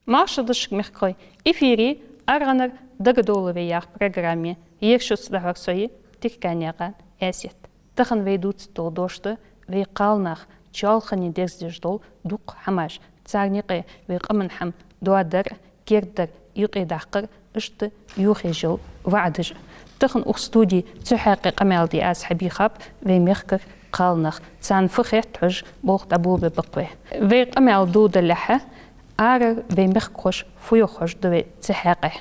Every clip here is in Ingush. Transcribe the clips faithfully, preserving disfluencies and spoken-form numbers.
Марша да шуга, мехкахой! Эфире «АргӀанара дагадоалаш вай» яха программа я. Ер шуца дӀахьор со я, Тирканаькъан Аьсет. Тахан вай дувцаргдола дош да вай кхалнах чоалхане дерзадеш дола дукха хӀамаш, царна юкъе вай къаман хӀама доадар, кердадар, юкъедаккхар, иштта юхаеш йола ваӀадаш. Тахан укх студе цу хьакъехьа къамаьл де аз хьабийхаб вай мехкара кхалнах. Царна фу хет хьожаш, болх дӀаболабергба-кх вай. Вай къамаьл дӀадалалехьа, арара вай мехкахоша фу йоах хьожаргда вай цу хьакъехьа.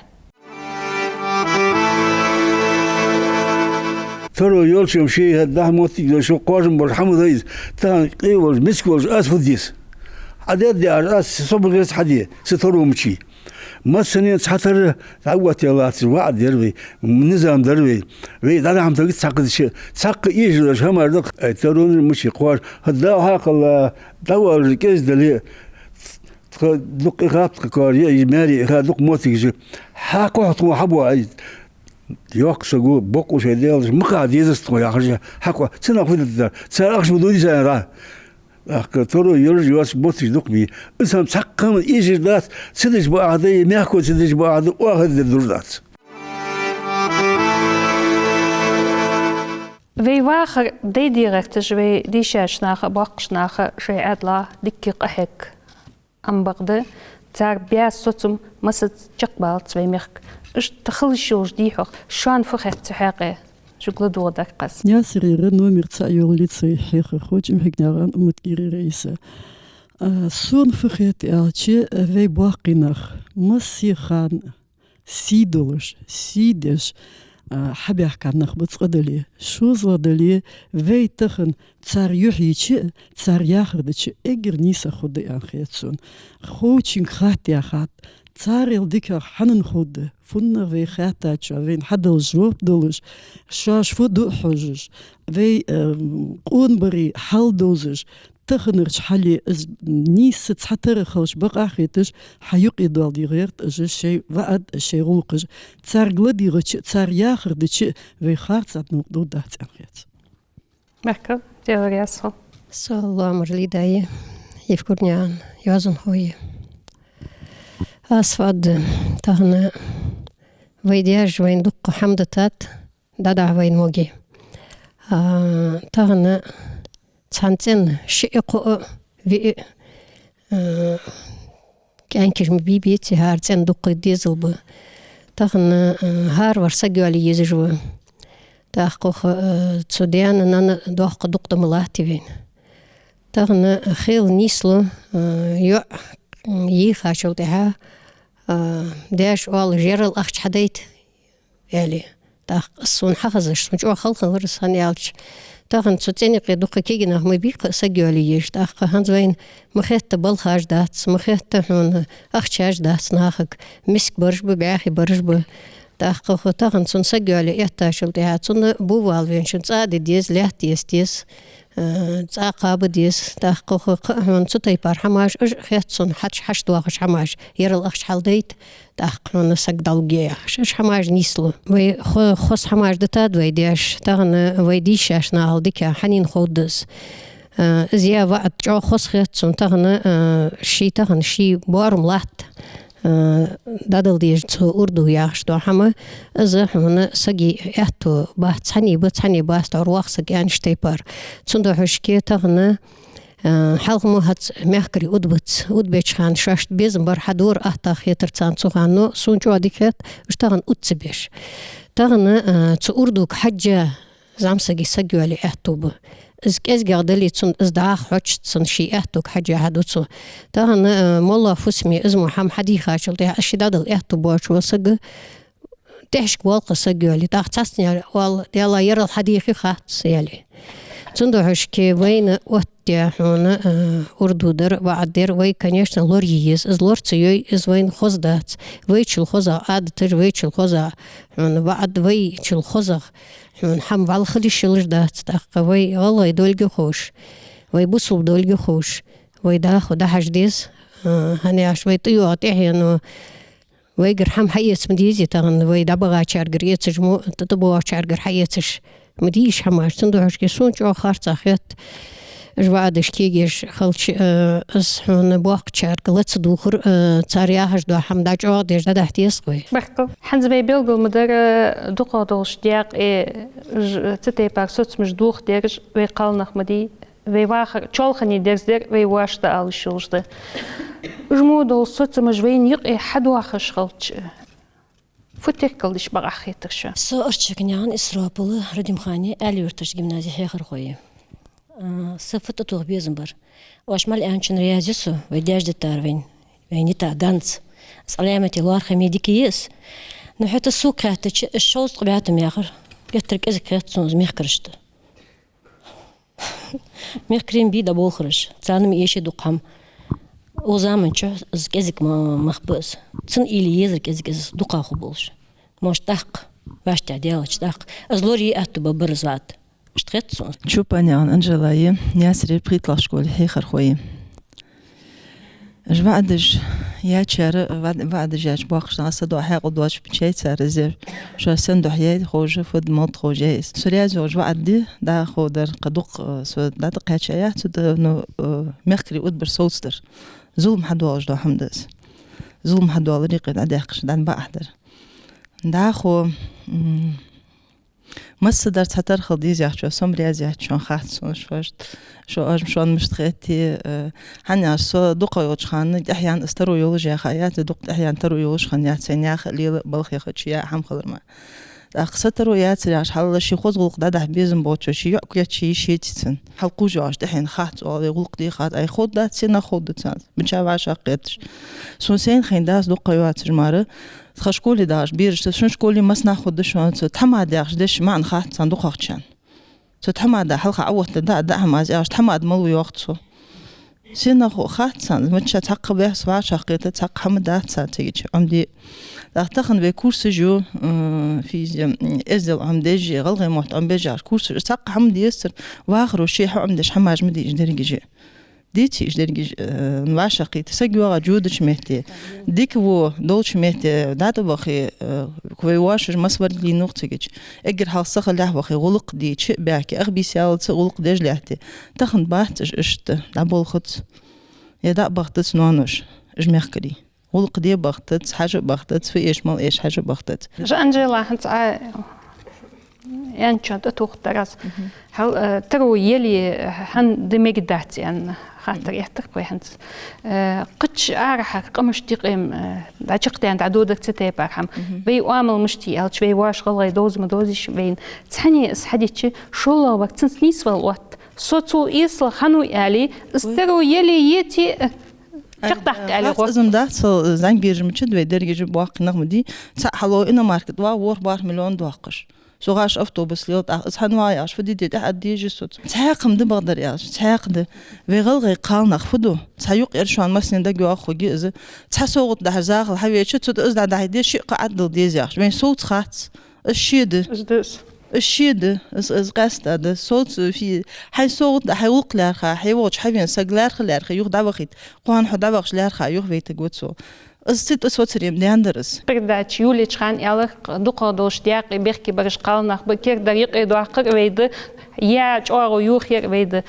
Таро йолча-м ший хӀама да, моттиг да, ший кхоачам бар хӀама да из. Тахан къе волаш, миска волаш аз фу де деза? Хьадергда аз, со багӀац хьаде, са таро мичай. Массане а цхьатарра дӀаоттаялац, ваӀад дар вай, низам дар вай. Вай дӀадахьа-м тагат цхьаккха дича, цхьаккха эшаш дола хӀамаш да-кх. Ай, таронаш мичай кхоачаш, хӀаьта Дала хьакхелла, дӀаваллаш кӀезига дале, тха дукха хапта тха кора, е из маьре, хӀа, дукха моттигаш. Хьакхухь тхона хьабоагӀа, ай, йоккха саг ва, бокъо шоай делаш, мукъагӀа дезац тхона яхаш, хьакхухь, цунах фу дергда цар? Цар ахча ма дувций царна? ТӀаккха таро йолаш йоаца моттигаш дукха бий. Из хӀама цхьаккха хӀама эшаш дац, ца деш ба ахьа да, е мехко ца деш ба ахьа да, оаха дергдолаш дац. Вай вахара дай де гӀерташ, вай дийшача наха, боккхача наха шоай Ӏаьдала дикка къахьег. Ам бакъда, цар баь соцам массаза чакхбалац вай мехка. Иштта хила йиш йолаш дий хьогӀ, шоана фу хет цу хьакъехьа? Шуга ладувгӀа дар-кх аз. Наьсарера номер цаӀ йола лицей хьехархочо Имхьигнаькъан Уматгири Раиса. А, сона фу хет аьлча, вай боккхий нах массехана сий долаш, сий деш, а, хьабаьхка нах ба цкъа дале, шозлагӀа дале, вай тахан цар юхь йича а, цар яхар дича а эггара нийсагӀа хургда аьнна хет сона. Ховчунга хатта яхад, царел дикагӀа хьанна ховргда, фуннагӀа вай хаьттачоа вайна хьадала жоп долаш, шоаш фу ду а хьожаш, вай, а, къонабаре хьал довзаш, таханарча хьале из нийсса цхьатарра хилча бакъахьа хеташ, хьаюкъедоаладе гӀерт уж шоай ваӀад, шоай гӀулакхаш. Царга ладийгӀача а, цар яхар дича а вай харцахьа новкъа довргдац аьнна хет сона. Бехке, Даьла раьза хилва. Со Лоамара Лида я, Евкурнаькъан йоазонхо я. Аз фу аргда, тахан вай даьша вайна дукха хӀама дитад, дӀадахьа вайна моги. А, тахан цхьан цӀен шиъ, кхоъ, виъ, а, кӀаьнкаш ма бий, беций, хӀара цӀен дукха дезал ба. Тахан, а, хӀаравар саг йоалае езаш ва. ТӀаккха укх, а, цу даьна-нанна доккха дукха да ма латт вайна. Тахан хила нийслу, а, йоӀ, м, йийхачул тӀехьагӀа, а, даьша оал, ерал ахча хьадайта, аьле. ТӀаккха из сона хьахезаш, сона чӀоагӀа халхавир из, хӀана аьлча тахан цу цӀен юкъе дукха кегий нах ма бий-кх саг йоалае езаш. ТӀаккха хӀанз вайна ма хетта балхаш дац, ма хетта хьона ахчаш дац нахага, миска бараш ба, бӀаьхий бараш ба. ТӀаккха укх тахан цунна саг йоалае эттачул тӀехьагӀа цунна бувал венчун цӀа а де деза, лаьтта эца деза, а, цӀа кхаба деза. ТӀаккха укх кхы а хьона цу тайпара хӀамаш, уж хет сона хьач-, хьачудоахаш хӀамаш, ерал ахча хьалдайта, тӀаккха хьона саг дӀалургья яхаш. Уж хӀамаш нийслу. Вай хо-, хоза хӀамаш дитад вай даьша, тахан вай дийшача нахал дикагӀа хьанна ховргда из. А, из яь ваӀад чӀоагӀа хоза хет сона тахан, а, ший тахан, ший боарам латт, а, дӀадала дезаш цу урду яхаш дола хӀама, из хьона сага аьттув бац, цхьанне ба, цхьанне бац, тхьовра вах саг аьннача тайпара. Цудухьа шке тахан, а, хьалха мо хӀанз мехкарий удабац, удабеча хана шоашта безам бар, хьадора аттагӀа хетар царна цу хана, но сона чӀоагӀа дика хет, уж тахан уда ца беш. Тахан, а, цу урдага хьежжа зӀамсага саг йоалае аьттув ба. Из кӀезигагӀа дале цунна, из дӀахо хьочуц цунна, ший аьттув хьежжа хьаду цо. Тахан, э, моллагӀа фусаме из мо хӀама хьадийхачул тӀехьагӀа, из ше дӀадала аьттув боацаш вола саг тӀехьашка воал-кх саг йоалае, тӀаккха цхьаццанера оал, Даьла, ерал хьадийхе хац, аьле. Цудухьа шке вайна оттадаь хьона, э, урду дар, ваӀад дар, вай, конечно, лорае еза. Из лора ца йой, из вайна хоза дац. Вайчул хозагӀа Ӏадаташ, вайчул хозагӀа хьона ваӀад, вайчул хозагӀа хьона хӀама вӀалла хила йиш йолаш дац. ТӀаккха вай гӀалгӀай долга ховш, вай бусалба долга ховш, вай дӀахо дӀахьажа деза, а, хӀана аьлча вай тӀайоагӀа тӀехьено вайгара хӀама хьаэца ма дезий тахан, вай дӀабахачаргара эцаш мо, тӀа-, тӀабоагӀачаргара хьаэцаш ма дий уж хӀамаш. Цудухьа шке сона чӀоагӀа харцахьа хет, Уж ваӀадаш кегаш хилча, э, из хьона боккхачарга ла ца дувхар, э, цар яхаш дола хӀама дӀачӀоагӀдеш дӀадахьа деза-кх вай. Баркал. ХӀанз вай белгал ма дарра, дукхагӀа долаш декъе, э, уж, э, цу тайпара соцамаш дохадераш вай кхалнах ма дий, вай вахар чоалхане дерзадер вай воашта ала йиш йолаш да. Уж мо дола соцамаш вайна юкъе хьадоахаш хилча, фу теркалдеш ба-кх хетар шоана? Со Арчакнаькъан Исропала, Радимхана аьлий-юртарча гимназе хьехархо я. А, са фу тӀатоха безам бар. Оаш мел аьнначунна раьза я со, вай даьша дитар вайна, вайна йита ганз. Из Ӏаламате лоархӀаме дика я из. Но хӀаьта сога хаьттача, из шовзткъа бӀаь тум яхар геттара кӀезига хет сона из мехкарашта. Мехкарий бий дӀаболхараш, царна ма эший дукха хӀама. Укх заман чухь из кӀезига ма-, мах ба из. Цун уйла е езар кӀезига из дукха хургболаш. Может, тӀаккха, вӀаштӀехьа даьлча тӀаккха. Из лорае аьттув ба бар из ваӀад. Иштта хет сона. Чупанаькъан Анжела я, Наьсаре пхийтталагӀча школе хьехархо я. Уж ваӀадаш яьчар, ваӀ-, ваӀадаш яьча боккхача наха са духьа хьаькъал доацаш бичай цар из. Шоаш сенна духьа яьй ховш, фуд, малад ховш яьй из. Со раьза йолаш ваӀад да, дӀахо дар кхы дукха, э, со дӀатӀакхаьча яц, цу тӀа, ну, э, мехкарий удбар совцадар. Зулам хьадоагӀаш дола хӀама да из. Зулам хьадоаларе юкъе дӀадаьккхача дӀа баӀахьа дар. ДӀахо, м, Массадар цхьатарра хила деза яхачоа, со-м раьза яц шоана, хац сона шоашта, шо аж-м шоана мишта хетий, э, хӀана аьлча со дукхагӀа йолча хана тӀехьаяьнна из таро йолаш яха яц, дукха тӀехьаяьнна таро йолаш хинна яц, сайна яха лела балха яхача яа хӀама хилар мара. ТӀаккха са таро яцар яхаш хьалла ший хоза гӀулакх дӀадахьа безам болчо, ший йоӀ кхетача йиш йий цун. Хьалкхувш йоагӀаш тӀехьен хац оал, вай гӀулакх дехад, ай ховргдац, сенах ховргда царна, мича вӀашагӀкхеташ. Сона сайна хайна дац дукха йоацаш мара, тха школе дагӀаш бераш, цу шун школе массанахьа ховргда шоана, цу тхьамада яхаш дешаш маӀан хац царна дукхагӀчарна. Цу тхьамада хьалха Ӏооттадаь, даа, даа хӀама аз яхаш, тхьамада малав йоах цо. Сенах хов хац царна, мича цхьаккха бехк вӀашагӀкхета, цхьаккха хӀама дац царна цига чу Ӏомаде. ТӀаккха тахан вай курсаш я, м, физия, м, эздел Ӏомадеш, гӀалгӀай мотт Ӏомабеш яхаш курсаш, цхьаккха хӀама дезацар, вахаро ше хьаӀомадеш хӀамаш ма дий уж дерригаш. Деций уж дерригаш, э, вӀашагӀкхийтта, саг йоагӀача йодача метте, дика во долча метте дӀатӀавахе, э, вай воашаш массаварг лийннув-кх цига чу. Эггара хьалха са хилалехь вахе, гӀулакх дийча а баьхке, ах бийса яллалца гӀулакх деш лаьтте, тахан бац уж иштта, дӀаболхац. Е дӀа а бахийтац ноаноша, уж мехкарий. ГӀулакх де бахийтац, хьажа а бахийтац, фу эш, мала эш, хьажа а бахийтац. Уж Анжела хӀанз Ӏа аьнначоа тӀатохаргдар аз. Мгм. Хьал, э, таро яле, э, хӀама де мегаргдац аьнна хаттар эттар-кх вай хӀанз. Э, кхыча арахьара къамашта юкъе-м, э, дӀачакхдаьнна дӀадодар цу тайпара хӀама. Мгм. Вай оамал мишта я аьлча, вай воаш гӀалгӀай довза ма довзий вайна. Цхьанне из хьадича, шоллагӀвар цунца нийсвала отт. Со цул эсалагӀа хиннав аьле, из таро яле, ете, э, чакхдаккха аьле гӀо. Из-м дац, цул зӀамига бераш ма дий вай, дерригаш боккхий нах ма дий. ЦаӀ хьалу иномарка тӀа ва, ворхӀ-бархӀ миллион доаккхаш. Со гӀаш автобус лел тӀаккха, из хьан ва яхаш, фу де де, тӀехьа дезаш соц. Цхьаькха ма да бакъдар аьлча, цхьаькха да. Вай гӀалгӀай кхалнах фу ду? Цхьа юкъера шоана массанена дагайоагӀа хургья из. Цхьа совгӀат дахьаш захал хьавеча, цу тӀа из дӀадахьийта деза, шиъ-кхоъ Ӏаддала деза яхаш. Вайна совца хац. Из да из. Из ше да, из, из къаьстта да. Совца фи-, хьай совгӀат да, хьай гӀулакх лаьрхӀа, хьай волча хьавена саг лаьрхӀа-лаьрхӀа юха дӀавахийта, кхоана хьо дӀавахача лаьрхӀа юха вайтаргва цо. Из цу тӀа соцаре ма даьннадар из. Передача йолаеча хана аьлар-кх, дукхагӀа долаш декъе бехке бараш кхалнах ба, кердадар юкъедоаккхар вай да, яа чӀоагӀо йохаяр вай да.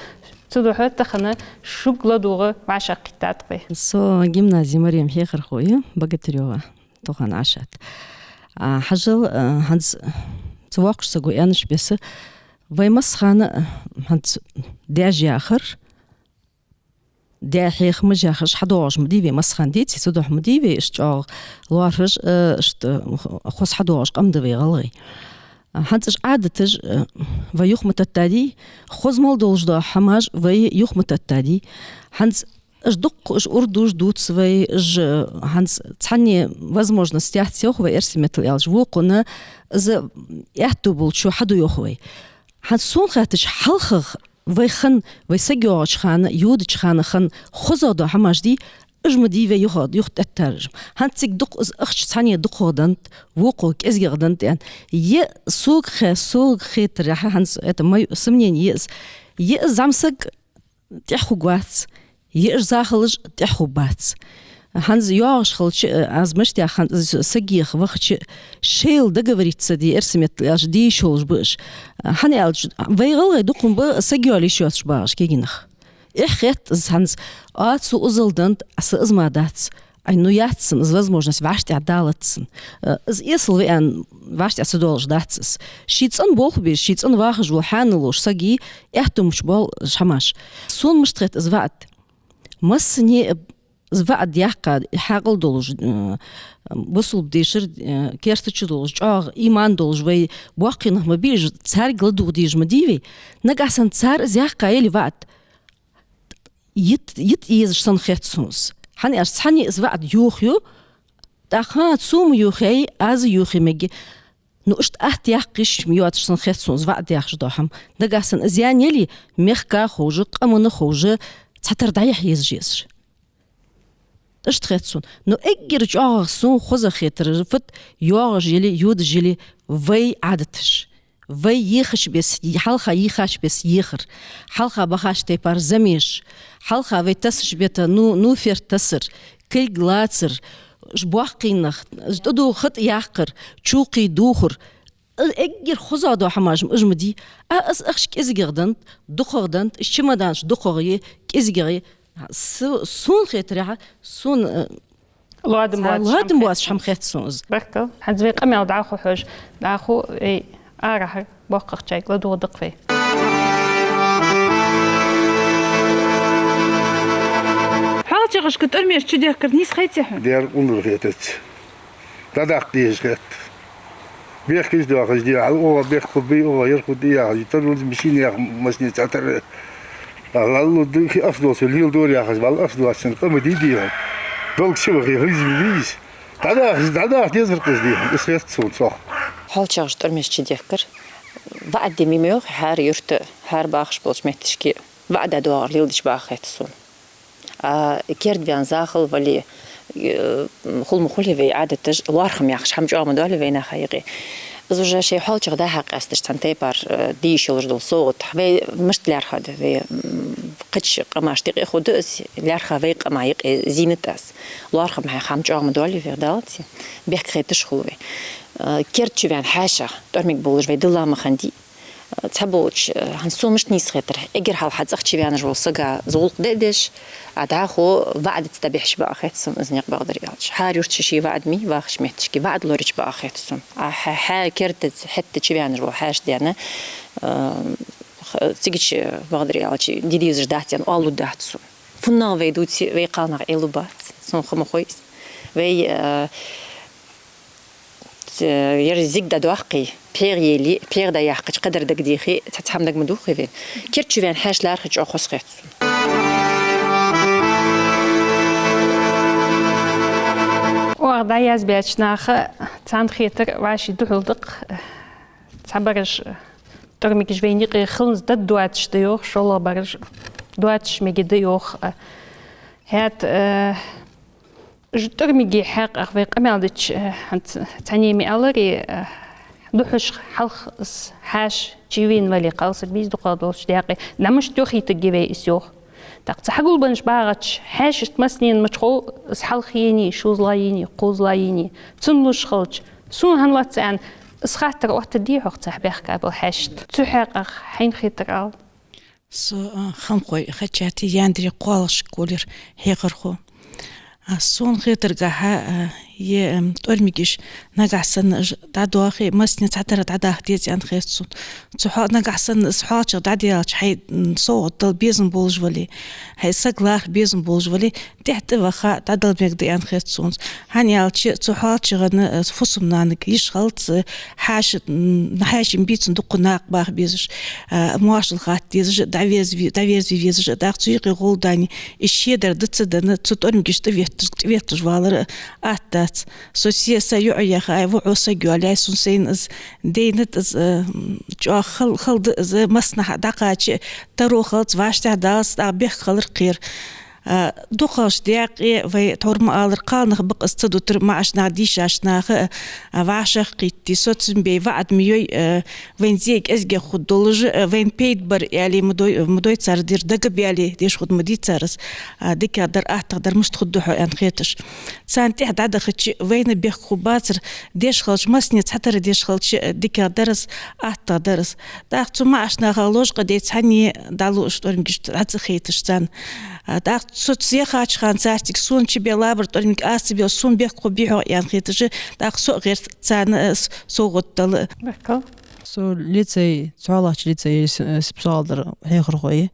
Цудухьа тахан шуга ладувгӀа вӀашагӀкхийттад-кх вай. Со гимназе Марема хьехархо я, Богатырёва Тухана Ӏашат. А, хьажал, а, хӀанз цу воккхача саго аьннача беса, вай массахана, а, хӀанз даьша яхар, даь хьехамаш яхаш хьадоагӀаш ма дий вай массахана, деций, цудухьа ма дий вай иштта чӀоагӀа лоархӀаш, а, иштта хоза хьадоагӀаш къам да вай гӀалгӀай. А, хӀанз уж Ӏадаташ, а, вай юха ма теттадий, хоза мел долаш дола хӀамаш вай юха ма теттадий. ХӀанз уж дукха, уж урдуш дувц вай, уж, хӀанз цхьанне возможность яц йоах вай, эрсий меттала аьлча, вокхунна из аьттув болчо хьаду йоах вай. ХӀанз сона хаьттача, хьалхагӀа вай хинна, вай саг йоагӀача хана, йодача хана хинна хозагӀа дола хӀамаш дий, уж ма дий вай юха, юха теттараш. ХӀанз цига дукха из ахча цхьанне дукхагӀа даннад, вокхо кӀезигагӀа даннад аьнна. Е сога хе-, сога хетарехьа, хӀанз это моё сомнение я из. Е из зӀамсаг тӀехьа хургвац, е уж захалаш тӀехьа хургбац. ХӀанз йоагӀаш хилча, аз мишта яхар, хӀанз саг еха вахача, шоайла договориться де, эрсий меттала аьлча, де йиш йолаш ба уж. ХӀана аьлча, вай гӀалгӀай дукха ма ба саг йоалае йиш йоацаш багӀаш кегий нах. Эхь хет из хӀанз, а, цо узал деннад, а са из ма дац. Ай, ну, яц цун из возможность, вӀаштӀехьа далац цун. Э, из эсала веана вӀаштӀехьа ца доалаш дац из. Ший цӀена болх беш, ший цӀена вахаш вола хьанал волаш сага аьттув мича боал уж хӀамаш. Сона мишта хет из ваӀад? Массане из ваӀад яккха, хьаькъал долаш, э, бусалба дешар, э, керта чу долаш, чӀоагӀа иман долаш вай боккхий нах ма бий уж, царга ладувгӀа дезаш ма дий вай. Нагахьа санна цар из яккха яле ваӀад, йита, йита езаш санна хет сона из. ХӀана аьлча цхьанне из ваӀад йохаю, тӀаккха цо ма йохаяй, аз а йохае мег. Ну, иштта атта яккха йиш йоацаш санна хет сона из ваӀад яхаш дола хӀама. Нагахьа санна из яьнна яле, мехка ховш, къаманна ховш, цхьатарра дӀаяхьа езаш я из. Иштта хет сона. Но эггара чӀоагӀагӀа сона хоза хетар фуд: йоагӀаш яле, йодаш яле вай Ӏадаташ. Вай ехача беса, хьалха йийхача беса ехар. Хьалха бахача тайпара замеш. Хьалха вай тасача бетта, ну, ну, ферт тасар, кулг лацар, уж боккхий нах, уж тӀадувха хатӀа яккхар, чулкхе дувхар. Э, эггара хоза дола хӀамаш ма уж ма дий. А, из ахча кӀезигагӀа деннад, дукхагӀа деннад, из чемоданаш дукхагӀа я, кӀезигагӀа я. С-, сона хетарехьа, сона, э, ладам цхьа боацаш хӀама хет сона из. Баркал. ХӀанз вай къамаьл дӀахо хьожаш, дӀахо, эй, арахьара боккхагӀчарга ладувгӀа да-кх вай. ХьоалчагӀашка тӀормеш чудехкар нийса хетий хьона? Дера, къонах хетац. ДӀадаккха дезаш хет. Бехк из доахаш дехьа, оаха бехк хургбий, оаха ер хургдий яхаш, тара машина яха, массане цхьатарра. Валлахӏи, духи ас доса, лел дора яхаш, валлахӏи, ас доацаш къа ма дий дехьа. Долг чу вахе, хӀанз ма дий из. ДӀадахаш, дӀадаха дезар къа из дехьа, из хет сона цох. ХьоалчагӀаш тӀормеш чудехкар. ВаӀад де ма йоахий хӀара юрта, хӀара бахаш болча метташка ваӀад доагӀар леладича бакъахьа хет сона. А керда ваьнна захал вале, э, хул ма хулий вай Ӏадаташ, лоархӀам яхаш хӀама чӀоагӀа ма доалий вай наха юкъе. Из уже шоай хьоалчагӀа дӀа-хьа къаьсташ цхьан тайпара, э, де йиш йолаш дола совгӀат. Вай мишта лаьрхӀа да, вай, м, кхыча къамашта юкъе хургда из, лаьрхӀа вай къаман юкъе зийнат аз. ЛоархӀам хьайха хӀама чӀоагӀа ма доалий вай, далац, бехк хеташ хул вай. Э, керда чу ваьнна хьаьшах тӀормиг болаш вай дилла ма хиннадий. Цхьаболча, э, хӀанз сона мишта нийса хетар, эггара хьалха цӀагӀа чу ваьнна вола саг из гӀулакх де а деш, а дӀахо ваӀадаца дӀабихьача бакъахьа хет сона из никъ, бакъдар аьлча. ХӀара юрта ший-ший ваӀад ма йий, вахача метташка ваӀад лораяча бакъахьа хет сона. А хьа-, хьа кердаца хӀаьта чу ваьнна вола хьаьша даьнна, э, х-, цигача, бакъдар аьлча, де дезаш дац аьнна оалалургдац сона. ФуннагӀа вай дувце, вай кхалнах Ӏелургбац, сона хӀама хой из. Вай, э, Ц-, ер зиг дӀадоаккхе, пхьегӀа еле, пхьегӀа дӀаяьккхача кхыдар дагадехе, цхьа-цхьа хӀама дага ма дувгӀий вайна. Керда чу ваьнна хьаьша лаьрхӀача чӀоагӀа хоза хет сона. Оаха дӀаязбаьча наха цхьан хетар вӀаший духьал да-кх, цхьабараш тӀормигаш вайна юкъе хиланза даргдоацаш да йоах, шоллагӀбараш доацаш мегаргда йоах. ХӀаьта, э, Уж тӀормигий хьакъехьа вай къамаьл дича, э, хӀанз цхьанне ма аьларий, э, духхьашха хьалха из хьаьша чувена вале, кхалсаг бийса дукхагӀа долча даькъе, дӀа мишта йохийтаргья вай из йоах. ТӀаккха цу хьагулбеннача багӀача хьаьшашта массанена мичахьа из хьалха енай, шозлагӀа енай, кхозлагӀа енай, цунна луш хилча, сона хӀана лаьца аьнна, из хаттар оттаргдий хьогӀ цхьа бехк бола хьаьшашта? Цу хьакъехьа хьайна хетар ала. Со, а, Хамхой Хачати, Яндри кхоалагӀча школера хьехархо. А, сона хетаргахьа, а, е, м, тӀормигаш нагахьа санна уж дӀадоахе, массане цхьатарра дӀадаха деза аьнна хет сона. Цу хьо-, нагахьа санна из хьоалчагӀа дӀадаьлча, хьай, м, совгӀат дала безам болаш вале, хьай саг лархӀа безам болаш вале, тӀехьа-тӀа ваха дӀадала мегаш да аьнна хет сона. ХӀана аьлча, цу хьоалчагӀан, э, фусам-нанага йиш хилац, э, хьаьша, м, хьаьший бийцан дукха накха баха безаш, э, моаршал хатта дезаш, дӀавеза ве-, дӀаверзаве везаш, тӀаккха цу юкъе гӀолла даьнна, из шедар даца а даьнна, цу тӀормигашта тӀаветташ, тӀаветташ валар атта дац. Со се са юкъе яха, ай, воӀо саг йоалаяьй, сона сайна из дайнад из, э, м, чӀоагӀа хала, хала да из, массанахьа дӀакхача, таро хилац, вӀаштӀехьа далац, тӀаккха бехк хилар кхера. А, дукхагӀча даькъе вай тхьовра ма аллара, кхалнах ба-кх из ца дутар маӀача наха, дийшача наха, а, вӀашагӀкхийтте, со цунна бе ваӀад ма йой, а, вайна зе кӀезигагӀа хургдолаш, а, вайна пайда бар аьле ма дой, ма дой цар, дер дага баьле, деш хургда ма дий цар из, а, дикагӀдар, аттагӀдар мишта хургда хьо аьнна хеташ. Царна тӀехьа дӀадахача, вайна бехк хургбацар, деш хилча, массане цхьатарра деш хилча, дикагӀдар из, аттагӀдар из. ТӀаккха цу маӀача наха лочкъадайта цхьанне дӀалу уж тӀормигаш дӀа ца хайташ царна. А, тӀаккха со цу яхача хана царцига сона чубе лабар тӀормиг аз ца бел, сона бехк хургбий-хьогӀ аьнна хеташ, тӀаккха со а гӀерт царна, э, с-, совгӀат дала. Баркал. Со лицей, цхьоалагӀча лицее с-, э, сипсоалдар хьехархой.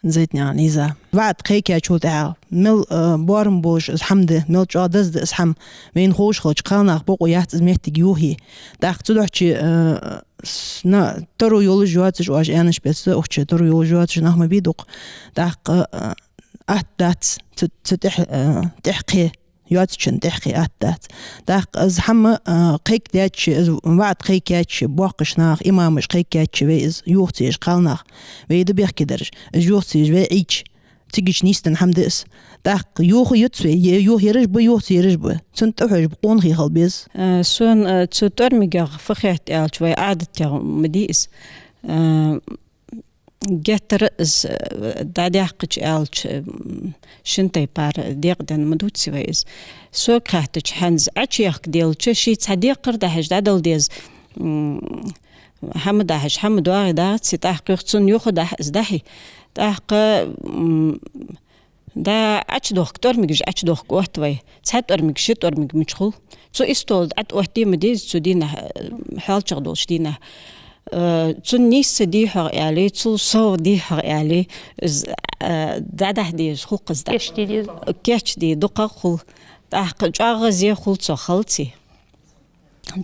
Зайтнаькъан Лиза. ВаӀад кхайкачул тӀехьагӀа, мел, э, боарам болаш из хӀама да, мел чӀоагӀа деза да из хӀама, вайна ховш хилча, кхалнах бокъо яц из моттиг йохае. ТӀаккха цудухьа, э, с-, на, таро йолаш йоацаш, оаш аьннача беса, укх чу таро йолаш йоацаш нах ма бий дукха. ТӀаккха, э, атта дац, цу, цу тӀехьа, э, тӀехьа кхе йоацачун тӀехьа кхе атта дац. ТӀаккха из хӀама, э, кхайкадаьча, из ваӀад кхайкача, боккхийча наха, имамаша кхайкача вай из йоха ца еш, кхалнах, вай да бехке дараш, из йоха ца еш вай Ӏийча, цигача нийсденна хӀама да из. ТӀаккха йоха юц вай, е-, йоха ераш ба, йоха ца ераш ба. Цунна тӀахьожаш ба къонахий хила беза. Э, сона, э, цу тӀормигах фу хет аьлча, вай Ӏадатех ма дий из. Э, геттара из, э, дӀадаьккхача аьлча, м, шин тайпара декъаденна ма дувций вай из. Сога хаьттача, хӀанз Ӏочуехка делча, ший цхьа декхар дахьаш дӀадала деза, м, хӀама дахьаш, хӀама доагӀий, дагӀаций, тӀаккха юха цунна юха дахьа из, дахьий. ТӀаккха, м, да, Ӏочудохка, тӀормигаш Ӏочудохка отт вай. Цхьа тӀормиг, ши тӀормиг мича хул. Цу истола тӀа тӀаоттаде ма деза цу дийнахьа, э, хьоалчагӀа долча дийнахьа. Э, цунна нийсса дий-хьогӀ аьле, цул совгӀа дий-хьогӀ аьле, из, э, дӀадахьа дезаш хул-кх из дӀа. Кийчде деза. Кийчде дукхагӀа хул. ТӀаккха чӀоагӀа зе хул цох, халаций.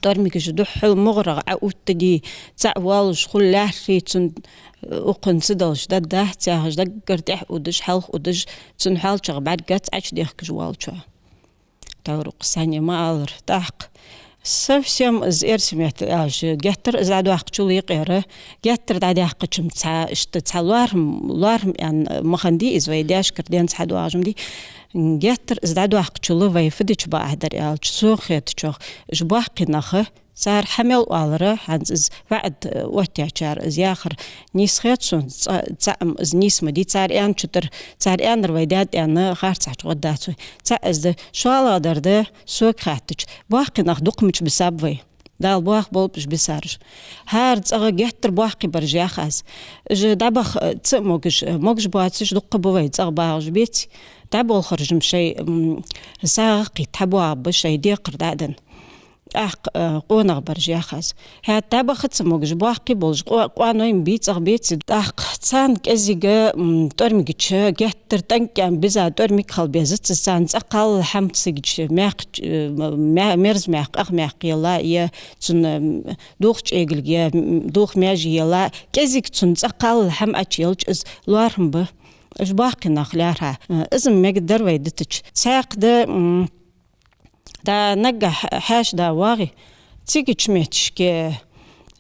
ТӀормигаш духхьал мугӀарагӀа Ӏооттаде, цаӀ воаллаш хул, лаьрхӀа цунна, э, укхунца далаш дӀадахьа ца яхаш, даггара тӀехьа удаш, хьалха удаш, цунна хьоалчагӀа бӀаргагац Ӏочудехкаш воаллачоа. Тхьовра укх санна ма аллара. ТӀаккха совсем из эрсий меттала аьлча, геттара из дӀадоаккхачул юкъера, геттара дӀадаьккхача-м цхьа, иштта цхьа лоархӀам, лоархӀам аьнна ма хиннадий из, вай даьшкара денз хьадоагӀаш ма дий. Геттара из дӀадоаккхачул вай фу дича бакъахьа дар аьлча, сона хетачох, уж боккхий нах, цар хӀама мел оалар, хӀанз из ваӀад, э, оттаяьчар из яхар нийса хет сона, цкъа-, цхьаькха-м из нийса ма дий, цар аьннача тӀара, цар аьннар вай даьд аьнна харцахьа чу гӀоргдац вай. ЦаӀ из да, шоллагӀдар да, сога хаьттача, боккхий нах дукха мича бисаб вай. Дала боахаболба уж бисараш. ХӀара цӀагӀа геттара боккхий бараш, йоах аз. Уж дӀабаха, э, ца а могаш, э, могаш боацаш дукха ба вай, цӀагӀа багӀаш беций. ДӀаболхараш-м шоай, м, сагӀа кхийтта хьабоагӀаргба, шоай декхар дӀа а денна. ТӀаккха, э, къонахий бараш, йоах аз. ХӀаьта дӀабаха ца могаш, боккхий болаш, къо-, къоаной-м бий, цӀагӀа беций. ТӀаккха царна кӀезига, м, тӀормигача геттара тӀангкӀаьнна биза тӀормиг хила безац, царна цӀакхалла хӀама, цигача мекх-, э, ме-, мерза мекх, ах мекх елла, е цунна, м, дулх чӀегилг, е, м, дулх маьже елла, кӀезига цунна цӀакхалла хӀама Ӏочуелча, из лоархӀам ба. Уж боккхий нах лаьрхӀа. Э, из-м мегаргдар вай дитача. Цхьаькха да, м, да наггахьа хьаьша да воагӀе, цигача метташка,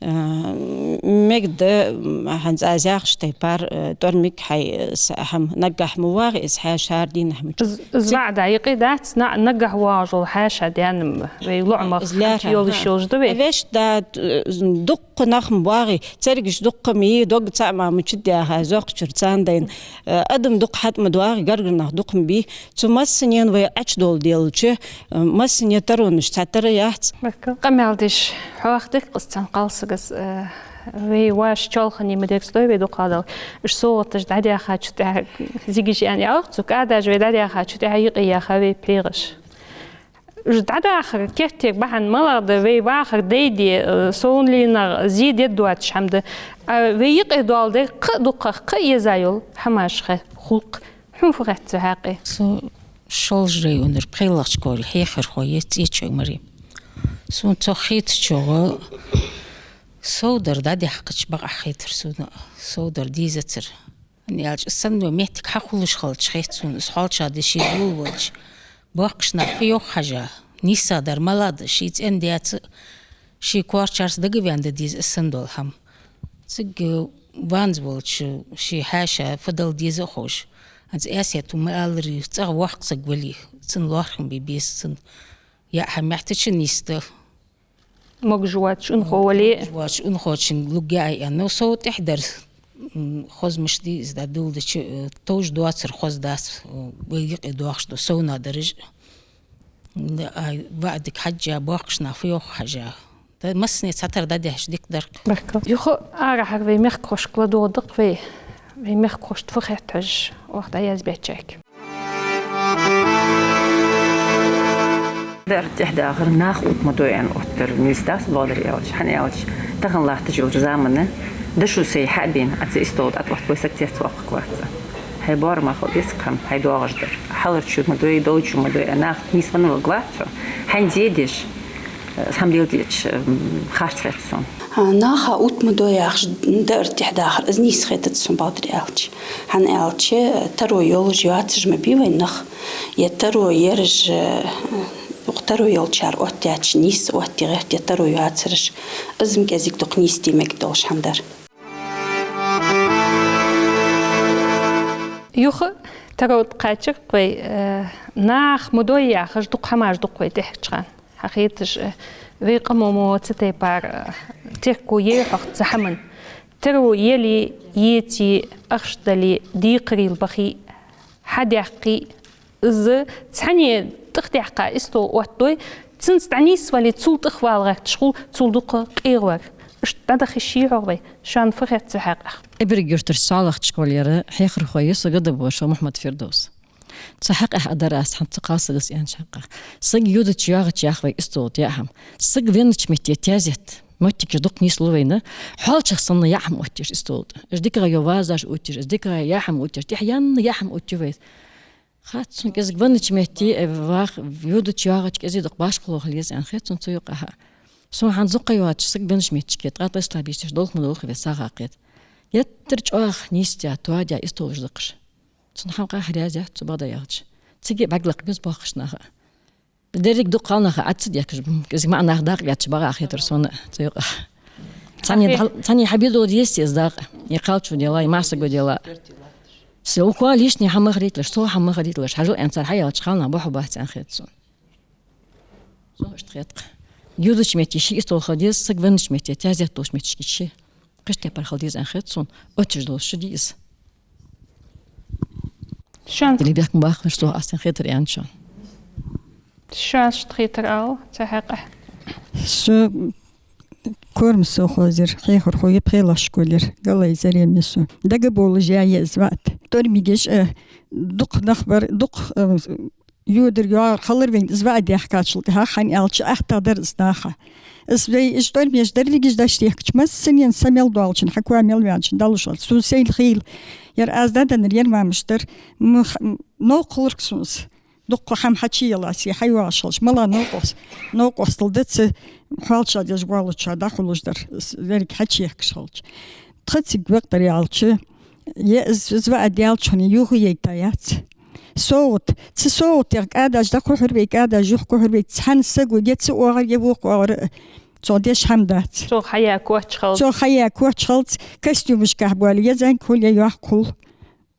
э, мегаргда, м, хӀанз аз яхача тайпара, э, тӀормиг хьай, э, с-, хӀама наггахьа ма воагӀе из хьаьша хӀара дийнахьа мича. Из, из ваӀад юкъе дац, на-, наггахьа воагӀаш вола хьаьша даьнна-м вай лоӀамах хӀанз йолаш йолаш да вай. Вешта да, э, дукха нах-м боагӀе, цергаш дукха-м йий, дог цаӀ ма мичад яха, зоккхачура царна дайна. Э, адам дукха хьатӀа ма доагӀе, гаргара нах дукха-м бий. Цу массанена вай Ӏочудоаладелча, э, массане таронаш цхьатарра яц. Баркал. Къамаьл деш, хьоахадаьд-кх из цхьан кхалсаго, э, вай воаш чоалхане ма дергдолий вай дукхагӀа дала. Уж совгӀаташ дӀадаьхача тӀехьа, зигаш ян ялх цу кӀадаш вай дӀадаьхача тӀехьа юкъе яьха вай плеераш. Уж дӀадахар керттерга бахьан малагӀа да, вай вахар дайде, э, совнлийнагӀа зе дергдоацаш хӀама да. А вай юкъе доаладер кхы а дукхагӀа, кхы а еза йола хӀамаш хул-кх. Хьона фу хет цу хьакъехьа? Со Шолжа районера ПхелагӀча корья хьехархо я ЦӀечой Марем. Сона цох хетачох, совдар дӀадаьккхача бакъахьа хетар сона, совдар дезацар. ХӀана аьлча, из санна моттиг хьахулаш хилча хет сона, из хьоалчагӀа да ше дола волча. Боккхийча наха фу йоах хьажа, нийсагӀдар малагӀа да, ший цӀен-даьца, ший корчарца дагаваьнна да деза из санна дола хӀама. Цига ванза волча ший хьаьша фу дала деза а ховш, ХӀанз Аьсет ма аллара, цӀагӀа воккха саг вале, цун лоархӀам бе беза цун. Яа хӀама меттача нийсда. Могаш воацача унахо вале. Могаш воацача унахочунга лургья аьнна. Но сов тӀехьа дар, м, хозмаш дий из да дулдача, э, товш доацар хоза дац, э, вай юкъе доахаш да совнадараш. М, а, ваӀдага хьежжа, боккхийча наха фу йоах хьажа. Да массане цхьатарра дӀадехьаш дика дар-кх. Баркал. Юха арахьара вай мехкахошка ладувгӀаргда-кх вай, вай мехкахошта фу хет хьажа, оаха дӀаязбаьчаьрга. Даар тӀехьа дахар нах ут ма дой аьнна оттар нийса дац, бакъдар аьлча, хӀана аьлча тахан латташ йолча заман дошо сай хьабена, а цу истола тӀа тӀаотта вай саг цецвоаккхаргвац. Хьай боарам хила деза-кх хӀама, хьай доагӀаш дар. Хьаларчо ма дой, долчо ма дой, а нах нийсвенна варгвац хьо. Хьайна зе деш, э, хӀама леладеча, м, харц хет сона. А, наха ут ма дой яхаш даар тӀехьа дахар, из нийса хетац сона, бакъдар аьлча. ХӀана аьлча, таро йолаш йоацаш ма бий вай нах, е таро ераш, э, укх таро йолчар оттаяьча нийса оттае гӀерт, е таро йоацараш, из-м кӀезига-дукха нийсде мегаргдолаш хӀама дар. Юха таро тӀа кхаьчар-кх вай, э, нах ма дой яхаш дукха хӀамаш да-кх вай тӀехьарча хана. Хьахеташ, э, вай къамо мо цу тайпара, э, терко яьй хьогӀ цу хӀаман. Таро яле, еце, ахча дале, декхарийла бахе, хьадаьккхе, из цхьанне тӀехдаьккха истола оттадой, цунца дӀанийсвале, цул тӀехвала гӀерташ хул, цул дукха къегӀавар. Иштта дӀадахийтаргья хьогӀ вай, шоана фу хет цу хьакъехьа. Эбарг-Юртарча СалагӀча школера хьехархо я са, Гадабоша Мухьаммад-Фирдовс. Цу хьакъехьа дар аз хӀанз цу кхалсагас аьннача хьакъехьа. Саг йодача-йоагӀача ях вай истола тӀа яа хӀама. Саг веннача метте таьзет. Моттигаш дукха нийслу вайна. ХьоалчагӀа санна яа хӀама оттаеш истола тӀа. Уж дикагӀа йола вазаш оттаеш, уж дикагӀа яа хӀама оттаеш, тӀехьа янна яа хӀама оттаю вай. Хац сона, кӀезига веннача метте, э, ваха, йодача-йоагӀача кӀезига-дукха башхало хила еза аьнна хет сона цу юкъе. Сона хӀанз зукхе йоацаш саг веннача метташка ткъаь ткъаь ислаб йисташ долх ма долх вай сагӀа кхет. Геттара чӀоагӀа нийсдаь, тоадаь истолаш да-кх уж. Цун хӀама къахьрязяц цу, бакъдар аьлча. Цига бӀарг лакха беза боккхийча наха. Деррига дукха кхалнаха Ӏа ца дехкаш, кӀезига маӀа нах дакъа лаьтташ багӀа хетар сона цу юкъе. Цхьанне Ахи. дал-, цхьанне хьабедоалаш еза из дакъа. Е кхалчо дела, е массаго дела. Се укхо лишний хӀама ма харийтлаш, цо хӀама ма харийтлаш, хьажал аьнна цар хьаяьлча кхалнаха бохьо бац аьнна хет сона. Сона иштта хет-кх. Йодача метте ший истола хила деза, саг веннача метте, таьзет долча метте ший. Кхыча тайпара хила деза аьнна хет сона, отташ долаш шу дий из. Шоана. Или бехк ма баккхалаш цох, аз тӀехьа хетар аьнна шоана. Шоана иштта хетар ала цу хьакъехьа. Со Кормас совхозера хьехархо я, пхелагӀча школера, Галай Зарема я со. Дагабовлаш яьй из ваӀад. ТӀормигаш, э, дукха нах бар, дукха, э, йодар-йоагӀар хилар вайна из ваӀад яьхкачул тӀехьагӀа, хӀана аьлча ахьтагӀа дар из наха. Из вай, уж тӀормеш деррига уж дӀадехкача, массанена са мел доалачоа, хьакоа мел ваьнначоа дӀалуш вар. Сона сайна хийла. Ер аз дӀаденнар, ер мамаш дар. М-, х-, м-, новкъа хулар-кх сона из. Дукха хӀама хьачуяла се хьайоагӀаш хилча, мала новкъост-, новкъостал да цу хьоалчагӀа деш воаллачоа дӀахулаш дар, с-, еррига хьачуехкаш хилча. Тха цига, бакъдар аьлча, е из, из ваӀад яьлча хьона юха яйта яц. СовгӀат. Цу совгӀатех кӀадаш дӀакхухьар вай, кӀадаш юхакхухьар вай, цхьан саго е цу оагӀора, е вокха оагӀора, цо деш хӀама дац. Цо хьаяь коч хилча. Цо хьаяь коч хилча, костюмашкахьа боале, е зӀамига хул, е йоккха хул.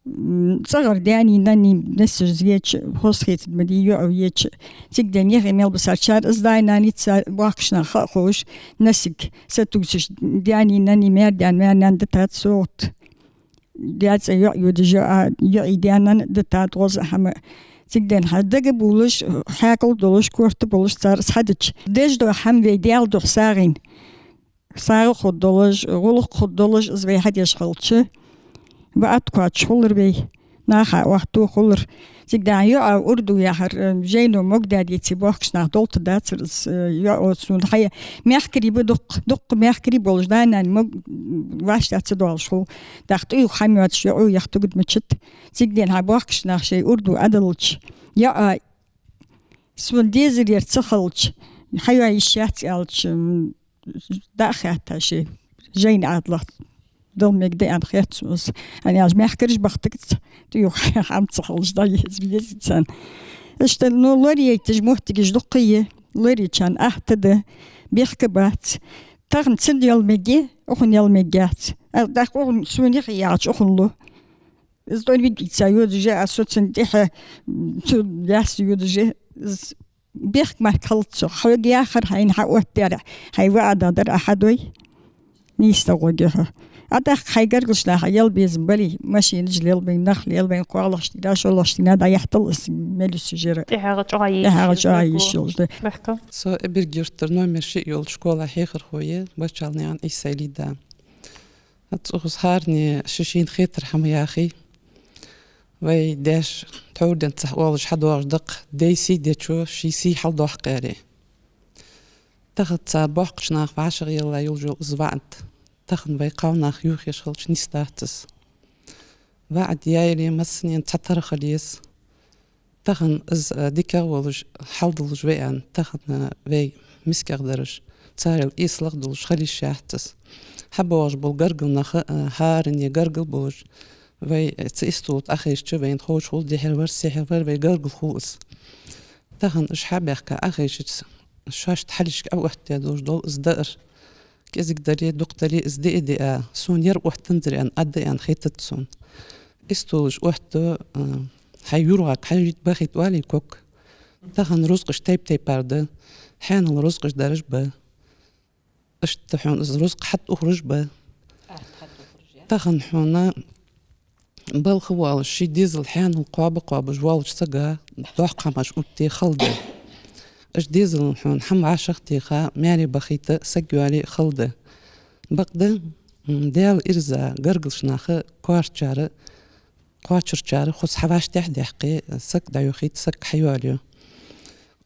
М, цӀагӀара даьна-нанна несаш еча, хоза хетаргда ма дий, йоӀ еча. Цига денна яхе мел бисарчар, из даь-нанна ца бохкашна ха а ховш, несаг сатувсаш, даьна-нанна, маьр-даьна, маьр-нана дитад совгӀат. Даь-цӀа йоӀ йодаш, йоӀа, йоӀеи даь-наьна дитад гӀоза хӀама. Цига денна хьа дагабувлаш, хьаькъал долаш, корта болаш цар из хьадича. Деш дола хӀама вай Даьла духьа сагӀийна. СагӀа хургдолаш, гӀулакх хургдолаш из вай хьадеш хилча, ваӀад кхоачаш хулар вай, наха оахду хулар. Цига денна йоӀа урду яхар, э, жайно могадаь деце, бохкаш нах долтадацар из, э, йоӀо сона хьая. Мехкарий ба дукха, дукха мехкарий болаш, даь-нана мог-, вӀаштӀехьа ца доалаш хул. ТӀаккха тӀаювха хӀама йоацаш йоӀо яха тугад мачат. Цига денна хьа бохкаш нах шоай урду Ӏаделча, йоӀа сона дезар ер ца хилча, хьайоа йиш яц аьлча, м, дӀа а хаьтта ший жайна Ӏаьдалах дала мегаш да аьнна хет сона из. ХӀана аьлча мехкараш бахийтаргдац, тӀаювха хӀама ца хилча дӀа еза, еза царна. Иштта, ну, лораяйташ моттигаш дукха я, лорайичарна ахьта да, бехк бац. Тахан цунна яла мег я, укхунна яла мег яц. А, тӀаккха укхунна сона яхе яхача, укхунна лу. Из тӀормиг ийца йодаш я аз, со цунна тӀехьа, м, цу даьсса йодаш я. Из бехк-марк хилац со. Хьога яхар, хьайна хьаоттадаьр, хьай ваӀда дар Ӏа хьадой, нийса гӀоргья хьо. А тӀаккха хьай гаргарча наха яла безам бале, машинаш лелабай, нах лелабай, кхоалагӀча дийнахьа, шоллагӀча дийнахьа дӀаяхьийтал из мел йисте жера. ТӀехьагӀа чӀоагӀа йиш йолаш да. ТӀехьагӀа чӀоагӀа йиш йолаш да. Бехк. Со Эбарг-Юртара номер шиъ йолча школа хьехархо я, Бачалнаькъан Ӏийса-Ӏалий да. ХӀанз укхаза хӀаране ший-шийна хетар хӀама яхий. Вай даьша тхьовра денз цхьа оалаш хьадоагӀаш да-кх: дай сий дечо ший сий хьалдоаккх, аьле. Тахан цар боккхача наха вӀашагӀъелла йолаш йола из ваӀда тахан вай кхалнаха юхаеш хилча нийса дац из. ВаӀда яьле, массанена цхьатарра хила еза. Тахан из, а, дикагӀа волаш, хьалдолаш ва аьнна, тахан, а, вай мискагӀдараш, царел эсалагӀа долаш хила йиш яц из. ХьабоагӀаш бола гаргара нах, а, хӀаране гаргара болаш, вай цу истола тӀа Ӏохайшача, вайна ховш хул, дехьара вар, сехьара вар, вай гаргара хул из. Тахан уж хьабаьхка Ӏохайшача, шоашта хьалхашка Ӏооттадаь долаш дола из даар. КӀезига дале, дукха дале, из диа-диа, сона ер оттанзар аьнна, Ӏа да аьнна хетац сона. Истолаш оттаду, а, хьай юргӀага хьажийта, бахийта оалий ког. Тахан рузкъаш тайп-тайпара да, хьаьнала рузкъаш дараш ба. Иштта хьона из рузкъа хьатӀаухараш ба. Тахан хьона балха воалаш, ший дезал хьаьнал кхоаба-кхоабаш воалача сага доккха хӀамаш оттаде хала да. Уж дезална хьона хӀама вӀашагӀтеха, маьре бахийта саг йоалае хала да. Бакъда, м, Даьла ирза гаргарча наха кхоачарчар, кхоачарчар хоза хьавӀаштӀехьдаьккхе, саг дӀайохийт, саг хьайоалаю.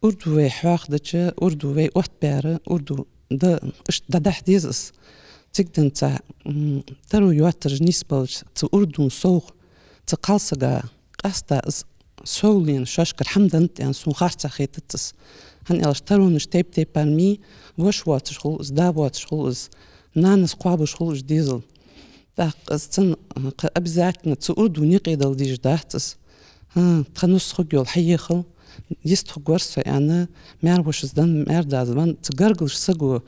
Урдо вай хьоахадича, урдо вай оттабаьр, урдо да, иштта дӀадахьа деза из. Цига денз цхьа, м, таро йоаттараш нийсбелча, цу урдона совгӀа цу кхалсага къаьстта из совленна шоашкара хӀама деннад аьнна сона харцахьа хетац из. ХӀана аьлча таронаш тайп-тайпара ма йий, воша воацаш хул из, да воацаш хул из, нанас кхоабаш хул уж дезал. ТӀаккха из цун, а, кхы обязательно цу урдона юкъе дала дезаш дац из. ХӀа, тха нус хургйола хьаехал, йист хургвар со аьнна, маьр-вошас денна, маьр-дас венна, цу гаргарча саго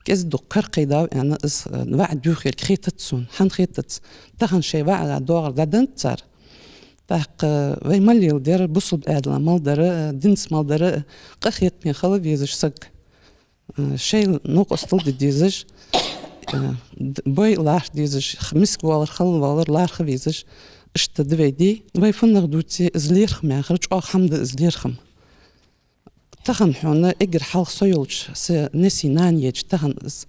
кӀезига-дукха кара кхайдав аьнна, из, а, ваӀда юхаерг хетац сона. ХӀана хетац? Тахан шоай ваӀда доагӀар дӀаденнад цар. ТӀаккха вай мел леладер, бусалба Ӏаьдала мел дар, динца мел дар, къахетаме хила везаш саг. Э, шоайла новкъостал де дезаш, э, д-, бой лархӀа дезаш, х-, миска воалар, хала воалар лархӀа везаш, иштта да вай ди. Вай фуннагӀа дувце, из лерхӀам яхар чӀоагӀа хӀама да из лерхӀам. Тахан хьона эггара хьалха со йолча, са несий нана еча, тахан из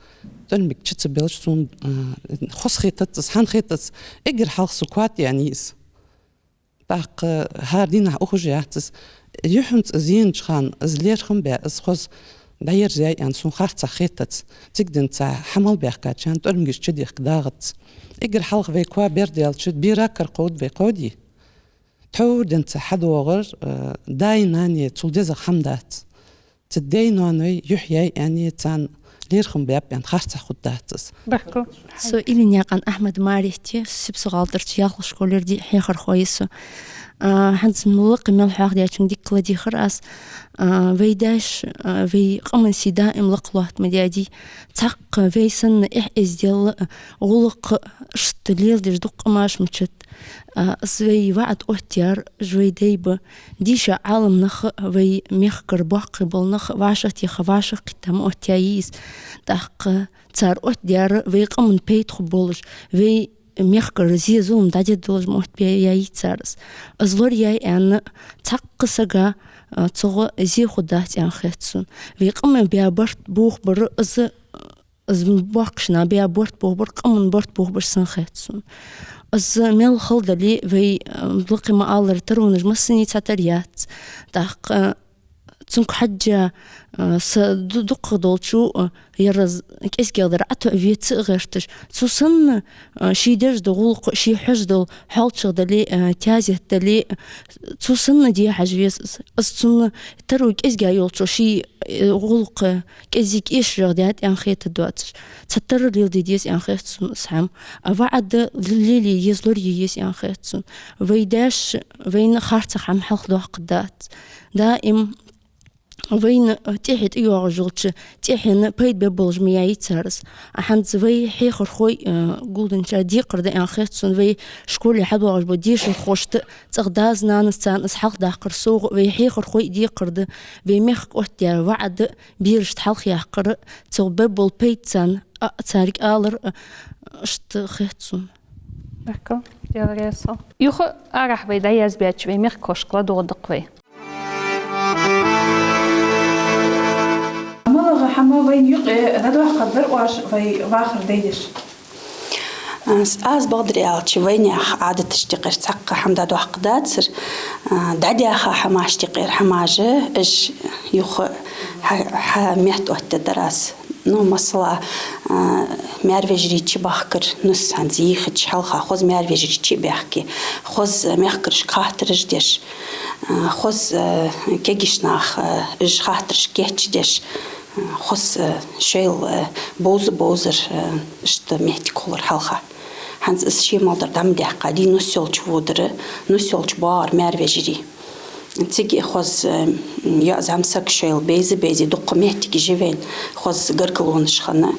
тӀормиг чу ца белча сона, э, хоза хетац из, хӀана хетац, эггара хьалха са коа тӀа яьннай из. ТӀаккха хӀара дийнахьа ухаш яц из. Юххьанца из енача хана, из лерхӀам баь, из хоза дӀаерзаяьй аьнна сона харцахьа хетац. Цига денз цхьа хӀама мел баьхкачарна тӀормигаш чудехка дагӀац. Эггара хьалха вай коа бер даьлча, бера кара кховда вай, кховдий? Тхьовра денз цхьа хьадоагӀар, э, даи нанеи цул дезагӀа хӀама дац. Цу даьй-ноаной юхь яьй аьнна, царна лерхӀам баьб аьнна харцахьа хургдац из. Бехк. Со Иллинаькъан Ахьмад Марет я, Сипсо-ГӀаларча ялхлагӀча школера ди-, хьехархо я со. А, хӀанз лакхе мел хьоахадаьчунга дика ладийгӀар аз. А, вай даьша, а, вай къаман сий даим лакха лоаттамадаьдий. Цхьаккха вай санна эхь-эздел, гӀулакх иштта леладеш дукха къамаш мичад. А, из вай ваӀда оттаяьр уж вай дай ба. Дийша Ӏаламнах а, вай мехкара боккхий бола нах а вӀашагӀтеха, вӀашагӀкхийтта ма оттаяьй из. ТӀаккха цар оттадаьр вай къаман пайда хургболаш, вай мехкара зе-зулам дӀадергдолаш ма оттабаьяьй цар из. Из лораяьй аьнна, цхьаккха сага, а, цунга зе хургдац аьнна хет сона. Вай къаман баь барт бохабар из, из боккхийча наха баь барт бохабар къаман барт бохабар санна хет сона. Из мел хала дале, вай, э, лакхе ма аллара, таронаш массане цхьатарра яц. ТӀаккха, э, цунга хьежжа, э, са ду-, дукхагӀа долчо, э, ер з-, кӀезигагӀдар ӀотоӀаве ца гӀерташ. Цо санна, э, ший деш дола гӀулакх, ший хьош дола, хьоалчагӀа дале, э, тезет дале, цо санна де хьажа веза из. Из цунна таро кӀезига йолчо ший, э, гӀулакх кӀезига эшарагӀа даьд аьнна хетаргдоацаш. Цхьатарра леладе деза аьнна хет сона из хӀама. А ваӀда ле-, лелае еза, лорае еза аьнна хет сона. Вай даьша вайна харцахьа хӀама хьалхадоаккхаргдац. Даим вайна, э, тӀехье тӀайоагӀаш йолча тӀехьенна пайда бе болаш ма яй цар из. А хӀанз вай хьехархой, э, гулденнача декхар да аьнна хет сона, вай школе хьадоагӀаш бола дешархошта, цӀагӀа дас-нанас царна из хьалхадаккхар совгӀа, вай хьехархой декхар да, вай мехка оттадаь ваӀад, берашта хьалхаяккхар, цох бе бола пайда царна, а, царга алар, а, иштта хет сона. Баркал, Даьла раьза хилва. Юха арахьа вай дӀаязбаьча вай мехкахошка ладувгӀаргда-кх вай. МалагӀа хӀама вайна юкъе дӀадоаккхаргдар оаш, вай вахара дайдеш? Аз, аз бакъдар аьлча, вайнаьха Ӏадаташта юкъера цхьаккха хӀама дӀадоаккхаргдацар, а, дӀадаьха хӀамашта юкъера хӀамаш, уж юха хьа-, хьа меттаоттадаргдар аз. Ну, масала, а, маьр-вежарий чубахкар, нус хӀанз йийхача хьалха хоза маьр-вежарий чубаьхке, хоза мехкарашка хаттараш деш, а, хоза, а, кегийча наха, а, уж хаттараш кийчдеш, а, хоза, а, шоайла, а, бовза-бовзар, а, иштта моттиг хулар хьалха. ХӀанз из ше мел дар дӀа ма даьккхадий, нус йолча водар, нус йолча боагӀар маьр-вежарий. Цига хоза, м, йоӀ-зӀамсаг шоайла бейза-бейза дукха моттигаш я вайна, хоза гаргалонаш хинна.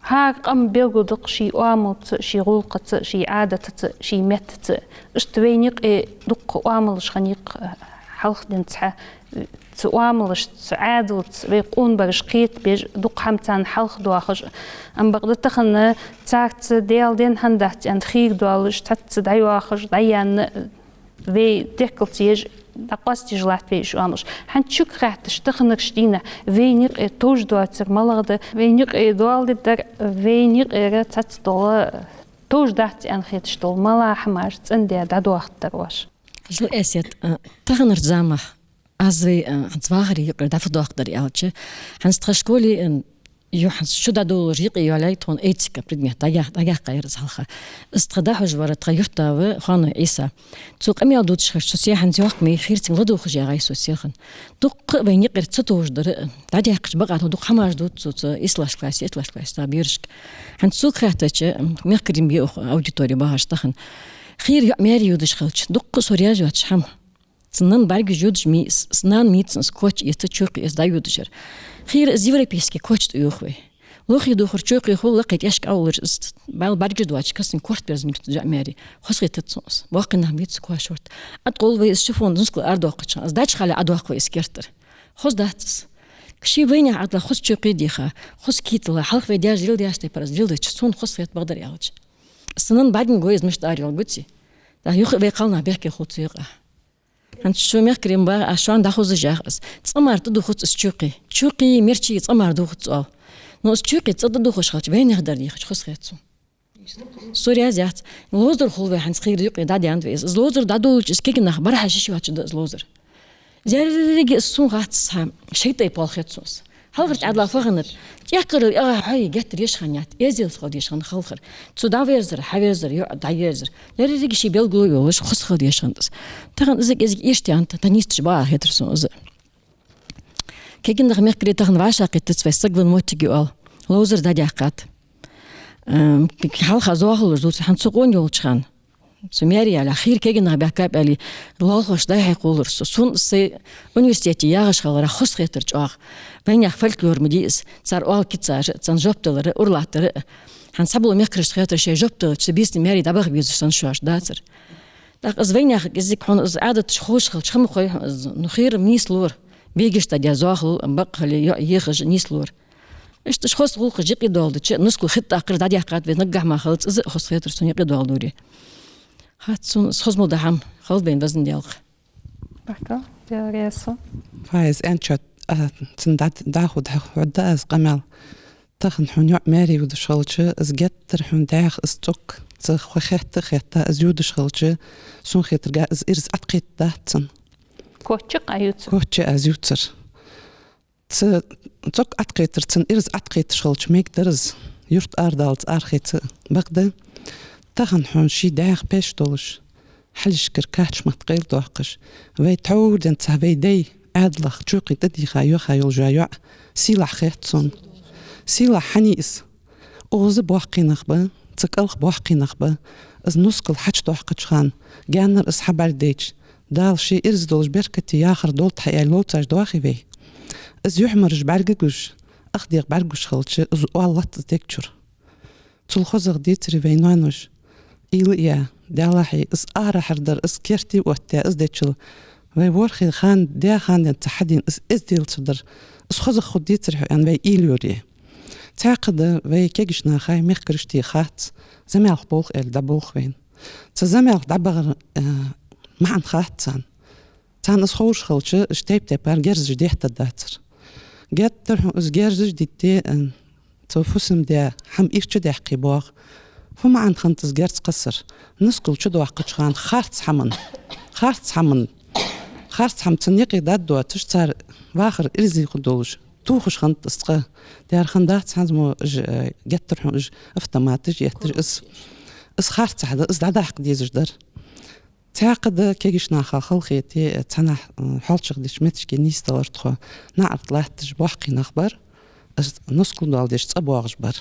ХӀара къам белгалду-кх ший оамалца, ший гӀулакхаца, ший Ӏадатаца, ший меттаца. Иштта вайна юкъе дукха оамалаш хиннай-кх, хьалха денз хьа, цу оамалашца, цу Ӏаьдалца вай къонабараш кхетабеш, дукха хӀама царна хьалхадоахаш. Ам бакъда тахан царца Даьла денна хӀама дац аьнна хийра доаллаш, цхьацца дӀайоахаш, дӀаяьнна, вай дехкалца еш, дӀакъоастаеш латт вай уж оамалаш. ХӀанз шуга хаьттача, таханарча дийнахьа вайна юкъе товш доацар малагӀа да, вайна юкъе доаладергдар, вайна юкъера цхьацца дола товш дац аьнна хеташ дола малагӀа хӀамаш цӀендаь дӀадоахаргдар оаш? Хьажал, Эсет, а, таханарча заманахьа аз вай, а, хӀанз вахаре юкъера дӀа фу доаккхаргдар аьлча, хӀанз тха школе, а, ю хӀанз шу дӀадолалуш юкъе йоалаяьй тхона этика предмет дӀаяь-, дӀаяккха яр из хьалха. Из тха дӀахьош вар тха юртда ва Хоаной Ӏийса. Цо къамаьл дувцаш хилча, цо се хӀанз йоаккх ма йий, хийра цунга ладувгӀаш ягӀай со селхан. Дукха вайна юкъера ца товш дар, дӀадоаккхача бакъахьа дукха хӀамаш дувц цо, цу ислагӀча классе, итлагӀча классе цхьа берашка. ХӀанз сога хаьттача, м, мехкарий ба укх аудитори багӀаш тахан. Хийра йоӀ маьре йодаш хилча, дукха со раьза йоацаш хӀама. Цун нанна бӀаргаш йодаш ма йий из, цун нана ма йий цунна из коч эца, чокх эца дӀайодаш яр. Хийра из европейски коч тӀаювх вай. Лохе духар, чокхе хул, лакхе тӀехьашка Ӏоуллаш из, бал бӀаргаш доацаш кассанга корта берза мича йоӀ маьре. Хоза хетац сона из. Боккхий нах бийца коа шортта. ТӀаккха гӀолла вай из шифон нускал арадоаккхача хана, из дача хьале Ӏодоаккх вай из керттера. Хоза дац из. Ший вайнаьха Ӏадала хоза чокхе дийха, хоза кийттала, хьалха вай даьша леладаьча тайпара из леладича, сона хоза хет бакъдар аьлча. Цун нанна бӀаргагой из мишта араяьлар гуций. ТӀаккха юха вай кхалнах бехке хул цу юкъа. ХӀанз шо мехкарий ма багӀий, аз шоана дӀахозаш ях аз. ЦӀа мара тӀадувхац из чокхе. Чокхеи мерчеи цӀа мара дувхац оал. Но из чокхе цӀа тӀадувхаш хилча, вайнаьха дар дийхача хоза хет сона. Со раьза яц. Ловзар хул вай хӀанз хийра юкъе дӀадаьннад вай из. Из ловзар дӀадолалуча из кегий нах бархьа шиш йоацаш да из ловзар. Деррига из сона хац цхьа шайтӀай пол хет сона из. Хьалхарча Ӏаьдала фу хиннад? ТӀехкарал эгӀа хьой геттара еш хиннаяц, эзделца хила дезаш хиннад хьалхара. Цу дӀаверзар, хьаверзар, йоӀ дӀаверзар. Деррига ший белгало йолаш, хоза хила дезаш хиннад из. Тахан из кӀезига иштта янта, тха нийсача бакъахьа хетар сона из. Кегий нах, мехкарий тахан вӀашагӀкхийттац вай, саг венна моттиг я оал. Ловзар дӀадаьккхад. Ам, хьалха зоахалолаш дувцар, хӀанз со къона йолча хана. Со маьре яле, хийра кегий нах баьхкаб аьле, лоалахошта дӀа-хьа кхоллар со. Сона сай университете ягӀаш хиларах хоза хетар чӀоагӀа. Вайнаьха фольклор ма дий из, цар оал кицаш, царна жоп далар, ура латтар. ХӀанз цхьабола мехкарашта хетар, шоай жоп далча, цу бийсанна маьре дӀабаха безаш санна шоаш дацар. ТӀаккха из вайнаьха кӀезига хьона из Ӏадаташ ховш хилча, ха ма хой хьона из, ну, хийра нийслора. Бегашта дӀа зоахалол, бакъахьа йоӀ ехаш нийслора. Иштта уж хоза гӀулакхаш юкъе доаладича, нускал хитта акхар дӀадаьккхад вай, наггахьа мара хилац из, хоза хетар сона юкъе доаладаре. Хац сона из хоза мел дола хӀама, хилда вайна Везан Даьла. Баркал, Даьла раьза хилва. Фаиз, аьнначоа, а, цун дӀа-, дӀахо дӀахьоргда аз къамаьл. Тахан хьона йоӀ маьре йодаш хилча, из геттара хьона дӀаьха из цӀок, цу хетта а хетта, из йодаш хилча, сона хетарга, из ираз Ӏаткхетаргдац цун. Коч а Ӏа ювцар? Коч а аз ювцар. Цу цӀок Ӏаткхетар, цун ираз Ӏаткхеташ хилча, мегаргдар из юрт арадаллалца арахеца. Бакъда, тахан хьона ший дӀаьха пеш долаш, хьалхашкара кхача мотт къайладоаккхаш, вай тхьовра денз цхьа вай дай Ӏаьдалах чокхе тӀадийха йоха йолаш йола йоӀ сийлахь хет сона. Сийлахь хӀана я из? Укхаза боккхий нах ба, цу кӀалха боккхий нах ба. Из нускал хьачудоаккхача хана, гаьнара из хьабӀаргадайча, Дала ший ираз долаш беркате яхар долда хьа аьле ловцаш доахий вай? Из юхьмараш бӀаргагуш, ах дегӀ бӀаргагуш хилча, из оал латт из дег чура. Цул хозагӀа дийцар вай ноаноша. Уйла а яь, Даьлахьа, из арахьара дар, из керте оттаяь из дечул, вай ворхӀе хана, даь хана денз ца хьадена из эзделца дар, из хозагӀа хургдацар хьо аьнна вай уйла йора. Цхьаькха да вай кегийча наха, мехкарашта хац, замаьлха болх аьле дӀаболх вайна. Цу замаьлха дӀабахара, э, маӀан хац царна. Царна из ховш хилча, уж тайп-тайпара герзаш деттаргдацар. Геттара хьона из герзаш дитте, э, цу фусам-даь хӀама ирча даьккхе боагӀа. Фу маӀан хиннад из герз кхессара? Нускал чудоаккхача хана харц хӀаман, харц хӀаман, харц хӀама цун юкъе дӀадоацаш, цар вахар ираз хургдолаш, тохаш хиннад из цкъа. Дера хиннадац хӀанз мо уж, э, геттара хьона уж автоматаш етташ, из, из харцахьа да, из дӀадаккха дезаш дар. Цхьаькха да кегийча наха халахете, цхьаннахьа, м, хьоалчагӀа деча моттиге нийсделар тхо. НаӀарга латташ боккхий нах бар, из нускал доаладеш цӀабоагӀаш бар.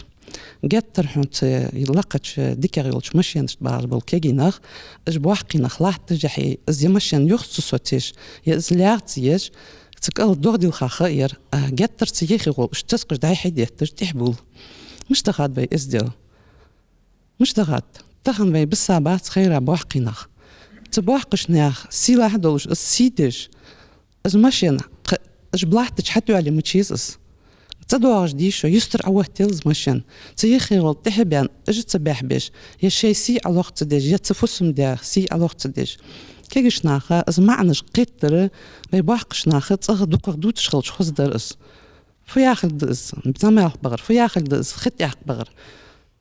Геттара хьона цу лакхача, дикагӀа йолча машенашта багӀаш бола кегий нах, уж боккхий нах латташехьа, из е машен юха ца соцаш, е из лаьгӀа ца еш, цу кӀал догӀа дилха ха яр, а, геттара цу юхе гӀолла уж цаскаш дӀай-хьай детташ тӀехьа бул. Мишта хад вай эздел? Мишта хад? Тахан вай бисса бац хайра боккхий нах. Цу боккхийча наьха сийлахьа долаш из сий деш, из машен, тха-, уж латтача хьатӀайоалае мича еза из? ЦӀадоагӀаш дий шо, юстара Ӏооттаяьй из машен. Цу юхе гӀолла тӀехьа баьнна, уж ца бехьбеш, е шоай сий Ӏолоха ца деш, е цу фусам-даь сий Ӏолоха ца деш. Кегийча наха из маӀанаш кхетадар вай боккхийча наха цӀагӀа дукхагӀа дувцаш хилча хоза дар из. Фу яхилга да из замаьлха бахар, фу яхилга да из хи тӀаккха бахар?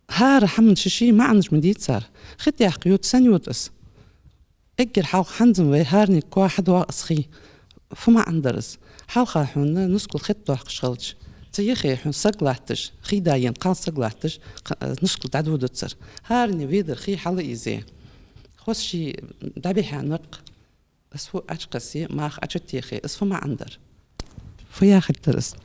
ХӀара хӀаман ший-ший маӀанаш ма дий цар. Хи тӀаккха йода сенна йода из? Эггара хьалха хӀанз а вай хӀаране коа хьадоагӀа из хий. Фу маӀан дар из? Хьалха хьона нускал хи тӀа доаккхаш хилча, цу юхе хьона саг латташ, хий даена кхалсаг латташ, кха-, нускал дӀадодацар. ХӀаране ведар хий хьалъийзе. Хоза ший дӀабихьа никъ. Из фу Ӏочукхессе, мах Ӏочутехе, из фу маӀан дар? Фу яхилга дар из?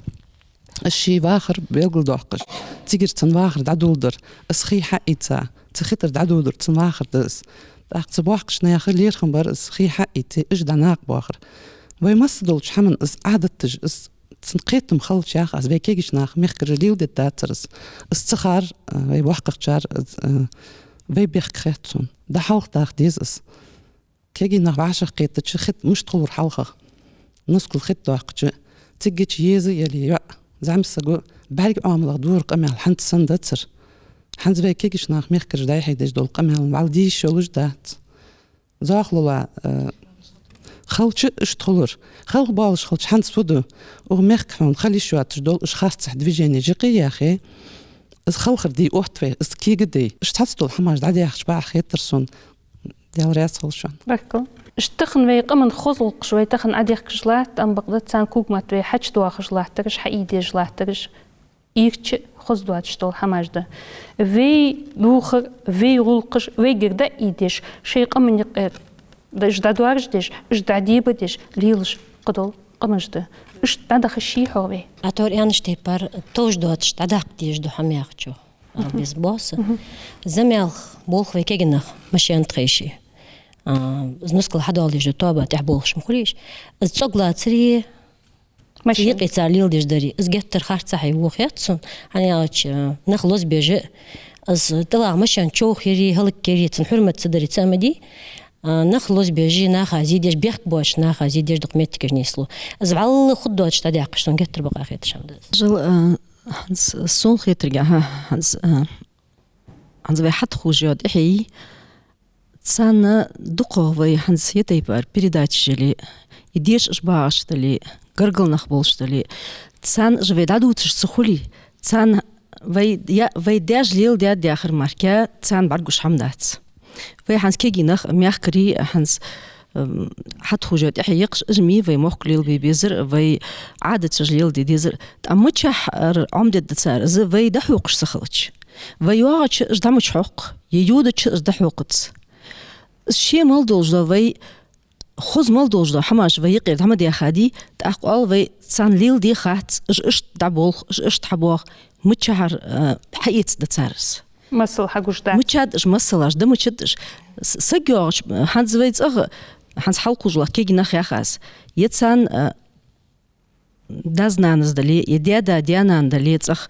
Из ший вахар белгалдоаккхаш, цигара цун вахар дӀадоладар, из хий хьаийца, цу хи тӀара дӀадоладар цун вахар да из. ТӀаккха цу боккхийча наьха лерхӀам бар из хий хьаийце, уж дӀанакъабоахар. Вай массадолча хӀаман из Ӏадаташ, из цун кхетам хилча, яхаш, вай кегийча наха, мехкарашта леладергдацар из. Из ца хар, э, вай боккхагӀчар, э, вай бехк хет сона. ДӀахьалхадаха деза из. Кегий нах вӀашагӀкхетача, хи тӀа мишта хулар хьалхагӀа? Нускал хи тӀа доаккхача, цигача еза яле йоӀ, зӀамсаго бӀарга Ӏамалах дора къамаьл хӀанз санна дацар. ХӀанз вай кегийча наха, мехкарашта дӀай-хьай деш дола къамаьл вӀалла дийша йолаш дац. Зоахалола, э, хилча иштта хулар. Халхабоалаш хилча хӀанз фу ду? Укх мехка хьона хила йиш йоацаш дола уж харцахьа движенеш юкъе яхе, из халхар дий отт вай, из кегаде. Иштта цхьацца дола хӀамаш дӀадаьхача бакъахьа хетар сона. Даьла раьза хилва шоана. Баркал. Иштта тахан вай къаман хоза гӀулакхаш вай тахан Ӏодехкаш латт, амма бакъда царна когаметта вай хьачудоахаш латтараш, хьаийдеш латтараш ирча хоза доацаш дола хӀамаш да. Вай духар, вай гӀулакхаш вайгара дӀаийдеш, шоай къаман юкъе уж дӀадоаржадеш, уж дӀадебадеш лелаш кхыдола къамаш да. Иштта дӀадаха ший хьогӀ вай. Ӏа тхьовра аьннача тайпара товш доацаш дӀадаккха дезаш да хӀама яхачох. Ала беза босса. Замаьлха болх вай кегий нах машен тӀа хайше, а, из нускал хьадоаладеш дола тоаба тӀехьа болхаш ма хулий уж. Из цӀог лацаре, машен, юкъе цар леладеш дари, из геттара харцахьа во хет сона, хӀана аьлча, нах лозабеш а, из тӀаваха машен човхаяри, хӀалакъяри, цун хьурмат ца дари ца ма дий, а, нах лозабеш а, наха зе деш, бехк боацача наха зе деш дукха моттигаш нийслу. Из вӀалла хургдоацаш дӀадаьккхача сона геттара бакъахьа хеташ хӀама да из. Жал, а, хӀанз сона хетаргахьа, хӀанз, а, хӀанз вай хьатӀахьожа йола тӀехье, царна дукхагӀа вай хӀанз е тайпара передачаш яле, е дешаш багӀаш дале, гаргара нах болаш дале, царна уж вай дӀадувцаш ца хуле, царна вай, я, вай даьша леладаьд яхар мара, царна бӀаргагуш хӀама дац. Вай хӀанз кегий нах, мехкарий, хӀанз, м, хьатӀахьожа тӀехье яхаш, уж ма йий вай мохк лелабе безар, вай Ӏадаташ леладе дезар. ТӀаккха мичахьара Ӏомадергда цар из, вай дӀахьокхаш ца хилча? Вай йоагӀача уж дӀа мича хьокх, е йодача уж дӀахьокхац? Из ше мел долаш дола вай, хоза мел долаш дола хӀамаш вай юкъера дӀа ма даьхадий, тӀаккха оал вай, царна леладе хац, уж иштта дӀаболх, уж иштта хьабоагӀа, мичахьара, а, хьаэцаргда цар из? Масал хьагуш дац. Мичад уж масалаш, да мичад уж? С-, саг йоагӀача, хӀанз вай цӀагӀа хӀанз хьалкхувш бола кегий нах, яхаш, е царна, а, даь-нанас дале, е даь-да, даь-нана дале цӀагӀа,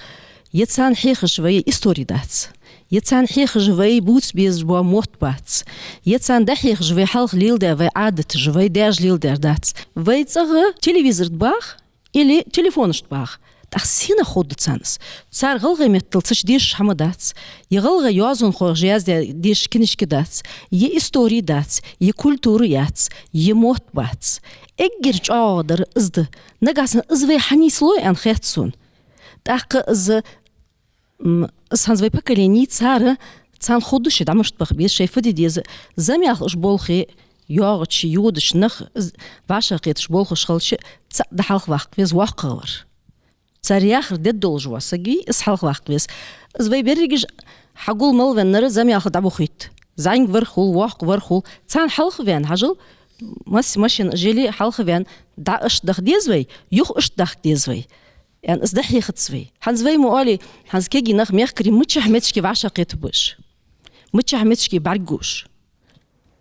е царна хьехаш вай истори дац, е царна хьехаш вай бувца безаш бола мотт бац, е царна дӀахьехаш вай хьалха леладаь вай Ӏадаташ, вай даьша леладаьр дац. Вай цӀагӀа телевизор тӀа бах или телефонаш тӀа бах. ТӀаккха сенах ховргда царна из? Цар гӀалгӀай меттала цхьаккха дешаш хӀама дац, е гӀалгӀай йоазонхоша яздаь дешаш книжка дац, е истори дац, е культура яц, е мотт бац. Эггара чӀоагӀагӀа дар из да. Нагахьа санна из вай хьанийслой аьнна хет сона. ТӀаккха из, м, из хӀанз вай поколени, цар, царна ховргда шоай дӀа мишта баха беза, шоай фу де деза. Замел уж болхе йоагӀача, йодача нах, из вӀашагӀкхеташ болхаш хилча, цаӀ дӀахьалхаваккха веза воккхагӀвар. Цар яхар дергдолаш вола саг вий, из хьалхаваккха веза. Из вай берригаш хьагул мел веннар замел дӀабухийт. ЗӀамига вар хул, воккха вар хул. Царна хьалхаваьнна, хьажал, мас-, машина жили хьалхаваьнна, дӀа иштта даха деза вай, юха иштта дахка деза вай. Ян из дӀахьехац вай. ХӀанз вай ма оалий, хӀанз кегий нах мехкарий мичахьа моттиге вӀашагӀкхетаргба уж, мичахьа моттиге бӀаргагу уж.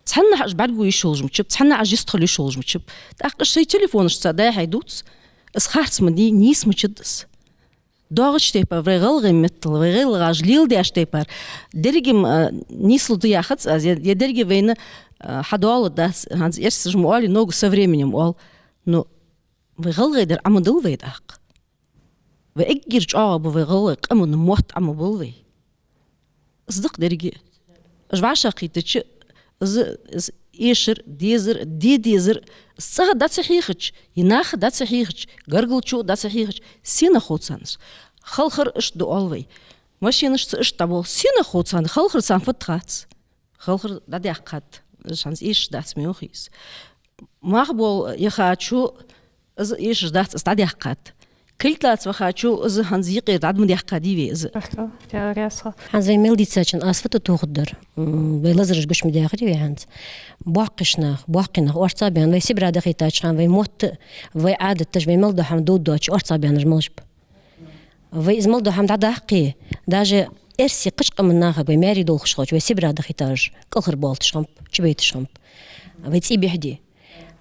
Цхьаннахьа уж бӀаргаго йиш йолаш ма яцар, цхьаннахьа уж йистхила йиш йолаш ма яцар. ТӀаккха уж шоай телефонашца дӀай-хьай дувц, из харц ма дий, нийса ма яцар из. ДоагӀача тайпара вай гӀалгӀай меттала, вай гӀалгӀаша леладаьча тайпара, деррига-м, а, нийслу да яхац аз, е, е деррига вайна, а, хьадоаладац, хӀанз эрсаша ма оалий, ногу со временем оал. Ну, вай гӀалгӀай дар Ӏомадал вай тӀаккха. Вай эггара чӀоагӀагӀа ба вай гӀалгӀай къаман мотт Ӏомабала вай. Из да-кх деррига. Уж вӀашагӀкхийтача, из, из эшар, дезар, де дезар, из цӀагӀа дӀа ца хьехача, е наха дӀа ца хьехача, гаргалчо дӀа ца хьехача, сенах ховргда царна из? Халхар иштта да оал вай. Машинашца иштта дӀаболх. Сенах ховргда царна? Халхар царна фуд хац? Халхар дӀадаьккхад, уж хӀанз эшаш дац, мел хий из. Мах бола яхачо, из эшаш дац, из дӀадаьккхад. Кулгалца вахачо, из хӀанз юкъера дӀа ма даьккхадий вай из. Ах, тя рясха. ХӀанз вай мел дийцачоа аз фу тӀатохаргдар? М, вай лазараш гуча ма даьхарий вай хӀанз. Боккхийча наха, боккхий нах орцагӀбаьнна, вай Сибре дахийтача хана вай мотт, вай Ӏадаташ, вай мел дола хӀама дӀадоаладаьча орцагӀбаьннараш малаш ба? Вай из мел дола хӀама дӀадаккхе, даже эрсий кхыча къаман нахага вай маьре долхаш хилча, вай Сибре дахийтараш кӀалхарбоалийташ хиннаб, чубайташ хиннаб. Вай цӀий бихьаде.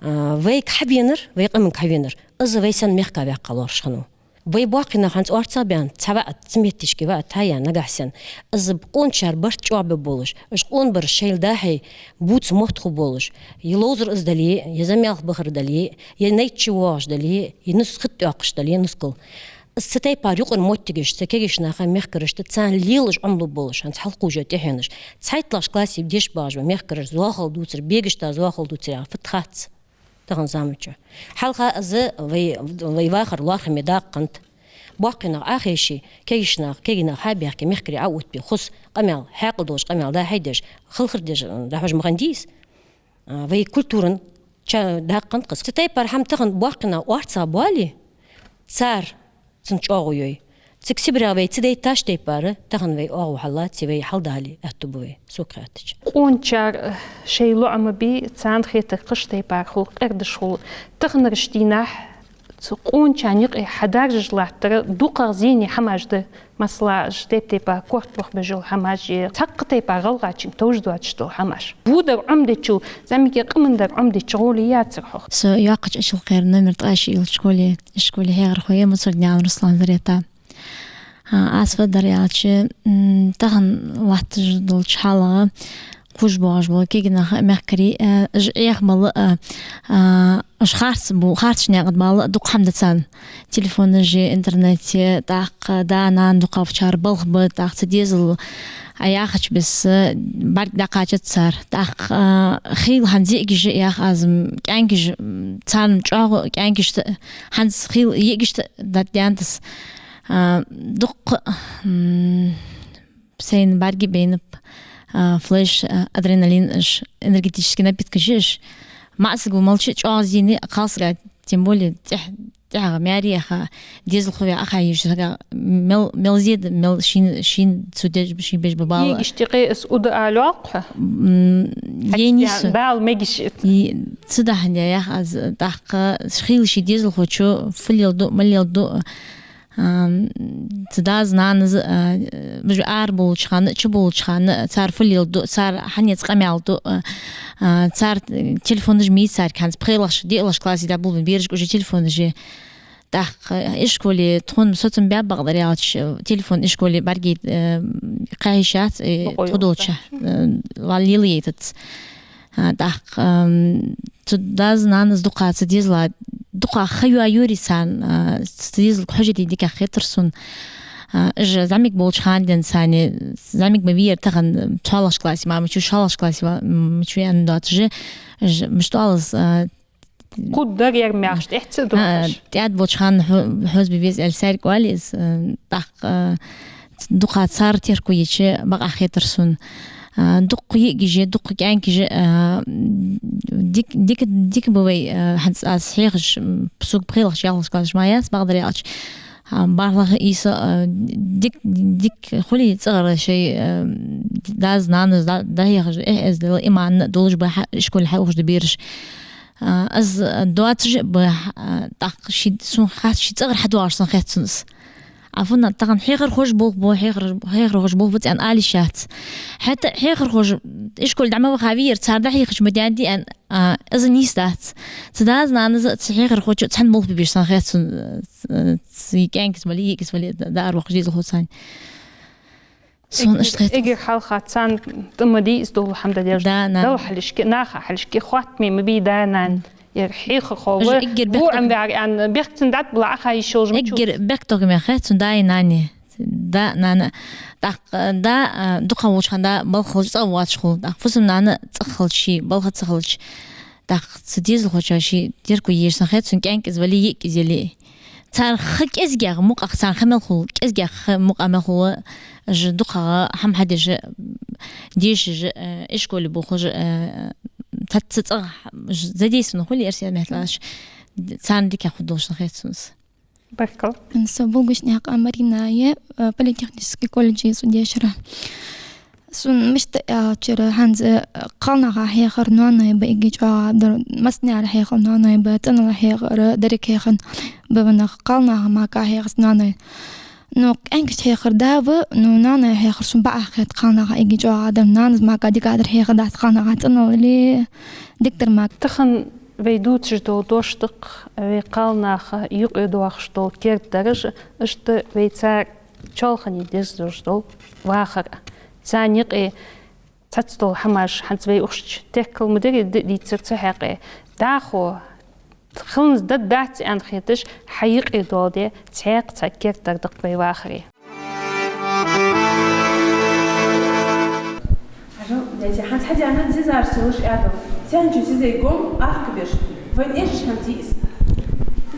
А, вайга хьавенар, вай къаманга хьавенар, из вай санна мехка ваьккха лоархӀаш хиннав. Вай боккхий нах хӀанз орцагӀбаьнна, цхьа ваӀад, цхьа моттиге ваӀад хьаяь нагахьа санна, из къоначар барт чӀоагӀбергболаш, уж къонабараш шоайла дӀа-хьай бувца мотт хургболаш, е ловзар из дале, е замел бахар дале, е найт чу воагӀаш дале, е нус хи тӀа тӀоаккхаш дале, нускал. Из цу тайпара юкъара моттигаш, цу кегийча наха мехкарашта, царна лела уж Ӏомалургболаш, хӀанз хьалкхувш йола тӀехьенаш. ЦхьайтталагӀча классе деша багӀаш бола мехкараш зоахал дувцар, бегашта зоахал дувцар яха фуд хац тахан заман чу. Хьалха из вай, вай вахар лоархӀаме дакъа хиннад. Боккхий нах Ӏохайше, кегийча нах, кегий нах хьабаьхке, мехкарий Ӏоотте, хоза къамаьл, хьаькъал долаш къамаьл дӀа-хьай деш, халхар деш, дӀахьош ма хиннадий из. А, вай культуран ча дакъа хиннад-кх из. Цу тайпара хӀама тахан боккхий нах орцагӀбоале, цар цунна чӀоагӀо йой. Цига Сибре вай ца дайтача тайпара, тахан вай оагӀув хьаллац, е вай хьалдале аьттув ба вай, сога хаьттача. Къоначар, э, шоай лоӀам бе, царна хетар кхыча тайпара хул, къердаш хул. Таханарча дийнахьа цу къоначарна юкъе хьадаржаш латтар дукхагӀа зене хӀамаш да. Масала, уж тайп-тайпара корта бохабеш йола хӀамаш, е цхьаккха тайпара гӀалгӀачун товш доацаш дола хӀамаш. Вудар Ӏомадечул, зӀамига къаман дар Ӏомадеча гӀоле яцар хьох. Со йоккхача Ачалкхера номер ткъаь шиъ йолча школе, ишколе хьехархо я Муцургнаькъан Руслан Зарета. А, аз фу дар аьлча, м, тахан латташ долча хьалагӀа кхувш боагӀаш бола кегий нах а, мехкарий а, уж Ӏехабала а, а, уж харц бу-, харцача наькъа тӀа бала а дукха хӀама да царна. Телефонаши, интернети, тӀаккха да-нана дукхагӀчар балха ба, тӀаккха цу дезала Ӏа яхача бесса бӀарг дӀакхачац цар. ТӀаккха, а, хийла хӀанз йиӀигаш, ях аз, м, кӀаьнкаш, м, царна чӀоагӀа кӀаьнкашта, хӀанз хийла йиӀигашта да-, даьннад из. А, дукха, м, сайна бӀарга байнаб, а, флеш, а, адреналин, уж энергетически напиткаш я уж. МаӀа саг ва мел чӀоагӀа зене кхалсага, тем более тӀехьа, тӀехьагӀа маьре яха, дезалхо ваь Ӏохайша сага мел, мел зе да, мел шийна, шийна цу деш, шийна беш ба бала. ЙиӀигашта юкъе из уда алоалкхьа? М, е нийса. Бала мегаш. И цу дахьан я, ях аз, тӀаккха хийла ший дезалхочо фу леладу, ма леладу, Ам, цу дас-нанас, а, уж ара болча хана, чу болча хана, цар фу леладу, цар хьанца къамаьл ду, а, а, цар телефонаш мий цар хӀанз пхелагӀча, диълагӀча классе дӀаболабенна берашка уже телефонаш я. ТӀаккха ишколе тхона соцам баьб, бакъдар аьлча, телефон ишколе бӀаргий, э, кхаьча йиш яц, э, бокъо тхо йолча, э, вал лелаяйтац. А, тӀаккха, ам, цу дас-нанас дукха цу дезала, дукха ха йоайора царна, а, цу дезалга хьожаргдий дикагӀа хетар сона. А, уж зӀамига болча хана денз санна, зӀамига ма вийра тахан, цхьоалагӀча классе, ма, ма чу шоллагӀча классе, ма, ма чу яьнна доацаш, уж мишта оал из, а, кхуддар ер мягӀаш тӀехьца а, дохаш. ТӀаьда болча хана хьо-, хьоза бе беза аьле, сарг оал из, а, тӀаккха, а, дукха цар терко еча бакъахьа хетар сона. А, дукха йиӀигаш, дукха кӀаьнкаш, а, дик-, дика, дика ба вай, а, хӀанз аз хьехаш, м, сога пхелагӀча, ялхлагӀча классаш ма яц, бакъдар аьлча. А, бархӀлагӀа, ийслагӀа, а, дик-, дика хуле цӀагӀара шоай, а, дас-нанас дӀа-, дӀахьехаш, э, эздел, иман долаш ба хьа-, ишколе хьаухаш да бераш. А, из доацаш ба, а, тӀаккха ший, сона хац, ший цӀагӀара хьадоагӀаш санна хет сона из. А фуннагӀа тахан хьехархоша болх бу, хьехар-, хьехархоша болх бу цӀена ала йиш яц. ХӀаьта хьехархоша ишколе дӀа ма ваха вийра, цар дӀахьехача ма даьннадий аьнна, а, из нийса дац. Цу дас-нанас а, цу хьехархочо а цхьана болх бе безаш санна хет сона, а, цу кӀаьнкас вале, йиӀигас вале, да-, дӀааравоаккхаш дезалхо санна. Сона иштта хет. Эггара хьалха царна тӀа ма дий из, дола хӀама дӀаделча. Да, нана. Далла хьалхашка, наха хьалхашка хоаттаме ма бий да-нана. Ер хьехархо ва, уж эггара бехктокхаме, бехк цун дӀатӀабилла Ӏаха йиш йолаш ма ю. Эггара бехктокхаме хет сона даи нанеи. Да, нана. ТӀаккха да, а, дукха волча хана да балха хилча цӀагӀа воацаш хул. ТӀаккха фусам-нана цӀагӀа хилча, ший балха ца хилча, тӀаккха цу дезалхочоа ший терко еш санна хет сона, кӀаьнк из вале, йиӀиг из яле. Цар ха кӀезигагӀа мукъагӀа, цар ха мел хул, кӀезигагӀа ха мукъагӀа мел хул, уж дукхагӀа хӀама хьадеш, дешаш, э, ишколе болхаш, э, цхьацца цӀагӀа уж задействован хуле, эрсий меттала аьлча, царна дикагӀа хургдолаш санна хет сона из. Баркал. Со Булгачнаькъан Марина я, э, политехнически колледже со дешар. Сона мишта аьлча, хӀанз, э, кхалнаха хьехар ноаной ба эггара чӀоагӀа дар, массанена хьехар ноаной ба, цӀенал хьехар, деррига хьехар ба вайна кхалнаха мара хьехар ноаной. Ну, кӀаьнкашта хьехар да ва, ну, ноаной хьехар сона бакъахьа хет кхалнаха эггара чӀоагӀа дар, нанас мара дикагӀа дар хьехар дац кхалнаха, цӀенал ли, дикадар мара. Тахан вай дувцаш дола дош да-кх вай кхалнаха юкъе доахаш дола кердадараш, иштта вай цар чоалхане дезаш дола вахар. Царна юкъе цхьацца дола хӀамаш, хӀанз вай укхаза теркал ма дий, ди-, дийцар цу хьакъехьа. ДӀахо хӀанз дӀадац аьнна хеташ, хьа юкъе доаладе цхьаькха цхьа кердадар да-кх вай вахаре. Хьажал, дядя, хӀанз хьадена зизаш ца луш Ӏадал. Цхьанне зизай гом ахка беш. Вайна эшаш хӀама дий из?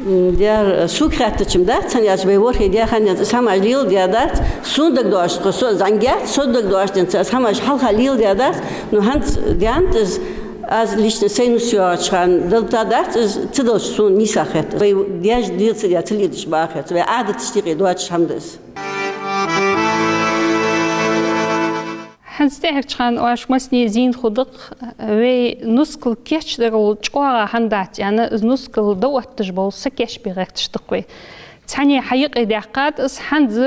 М, дер, сога хаьттача-м дац, цхьан яц вай ворхӀе даь хана яц, из хӀамаш леладаь дац. Сона дагадоагӀаш, тхо со зӀамига яц, сона дагадоагӀаш денз из хӀамаш хьалха леладаь дац. Ну, хӀанз даьннад из, аз лично сай нус йоагӀача хана далийтадац из, ца далча сона нийса хет. Вай даьша лела ца даь, ца леладеш баха хет. Вай Ӏадаташта юкъе доацаш хӀама да из. ХӀанз тӀехьарча хана оаш массане зийна хургда-кх, вай нускал кийчдарал чӀоагӀа хӀама дац аьнна, из нускал дӀаотташ бола са кийчбе гӀерташ да-кх вай. Цхьанне хьа юкъе даьккхад из, хӀанз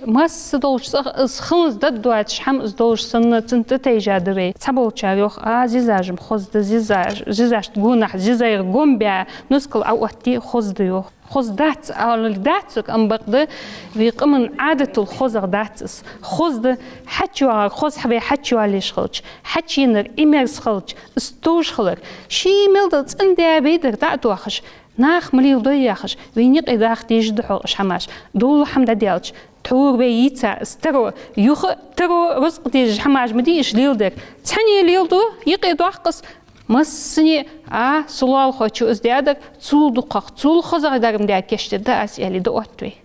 масса долча цӀагӀа из хӀанз дӀадоацаш хӀама из долаш санна, цунна тӀатайжа да вай. Цхьаболчар йоах: «А, зизаш-м хоза да, зизаш-, зизашта гонахьа, зизайра гом баь, нускал Ӏаоттае хоза да», йоах. Хоза дац ала дац-кх, ам бакъда вай къаман Ӏадатал хозагӀа дац из. Хоза да хьачуйоагӀар, хоза хьа вай хьачуйоалаеш хилча, хьачуенар Ӏимерза хилча, из товш хилар. Ший мел дола цӀен-даь вай дар дӀа а доахаш, наха ма леладой яхаш, вайна юкъе даха дезаш да-кх уж хӀамаш. Дола хӀама дӀадаьлча, тхьовра вай йийца из таро, юха а таро, рузкъа дезаш хӀамаш ма дий уж леладер. Цхьанне леладу, юкъе доаккх из, массане а, со лоалахочо из даьдар, цул дукхагӀа, цул хозагӀа дар-м даь кийчдергда аз, аьле, дӀаотт вай.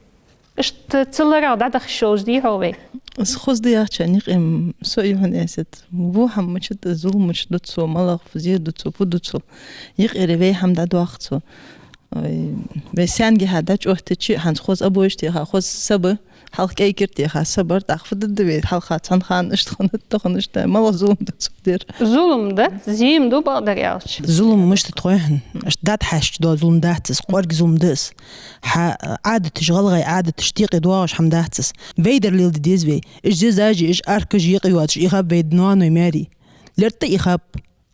Иштта ца ларагӀа дӀадаха йиш йолаш дий-хьогӀ вай? Из хоза да яхачарна юкъе-м со а ю хьона, Эсет. Во хӀама мичад, зулам мичад ду цо, малагӀа зе ду цо, фу ду цо. Юкъера вай хӀама дӀадоах цо. Ой, вай саьнгахьа дӀачуоттача, хӀанз хоза обоеш теха, хоза са ба, хьалха кӀай-кир теха са бар, тӀаккха фу дергда вай, хьалха цхьан хана иштта хиннад, тахан иштта, малагӀа зулам да цо дер. Зулам да, зийм да, бакъдар аьлча. Зулам мишта тхойхьан, иштта дӀатӀахьаьжча дола зулам дац из, кӀоарга зулам да из. Хьа Ӏадаташ, гӀалгӀай Ӏадаташ, декъе доагӀаш хӀама дац из. Вай дар леладе деза вай. Уж зизаш, уж аркаш юкъе йоацаш ихаб вай ноаной, маьрий. ЛерттӀа ихаб.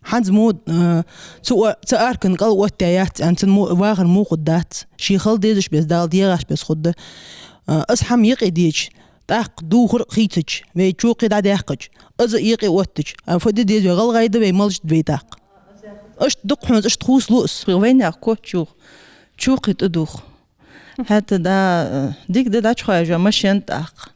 ХӀанз мо, э, цу о-, цу аркан кӀал оттаяь яц аьнна, цун мо-, вахар мухуд дац. Ше хила дезаш бес, Дала дегӀаш бес хургда. Э, из хӀама юкъе деча, тӀаккха дувхар хийцача, вай чокхе дӀадаьккхача, из а юкъе оттача, а, фу де деза вай, гӀалгӀай да вай, малаш да вай тӀаккха. Иштта дукха хӀанз, иштта хувцалу из. Вайнаьха коччух, чокхе тӀадувх. ХӀаьта да, дика да дӀачухьежа машен тӀаккха.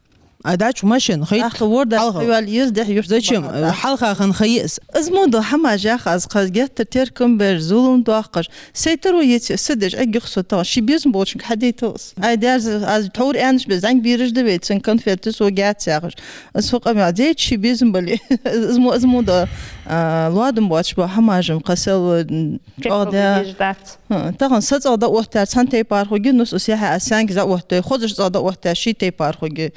А дӀачу машен, хай тӀаккха ворда хьалха. Хьавал еза дехьа юрт. Зачем? Бахьа тӀаккха. Хьалха хинна ха я из. Из мо да хӀама яхаш аз, хаза геттара теркам беш, зулам доаккхаш. Сай таро еци, са деш, эггих со тахан. Ши безам болчунга хьадайтал из. Ай, дерза, аз тхьовра аьннаш бе, зӀамига бераш да вай, цун конфет, со гӀац яхаш. Из фу къамаьл, зечи ши безам бале. Из мо, из мо да, а, лоадам боацаш ба хӀама жим, кхасал, м, чӀоагӀа да. Кепка виждац. ХӀа, тахан са цӀагӀа дӀаоттаяьр цхьан тайпара хургья, нус ус яхьа а саьнга дӀаоттаяь, хозаш цӀагӀа дӀаоттаяьр ший тайпара хургья.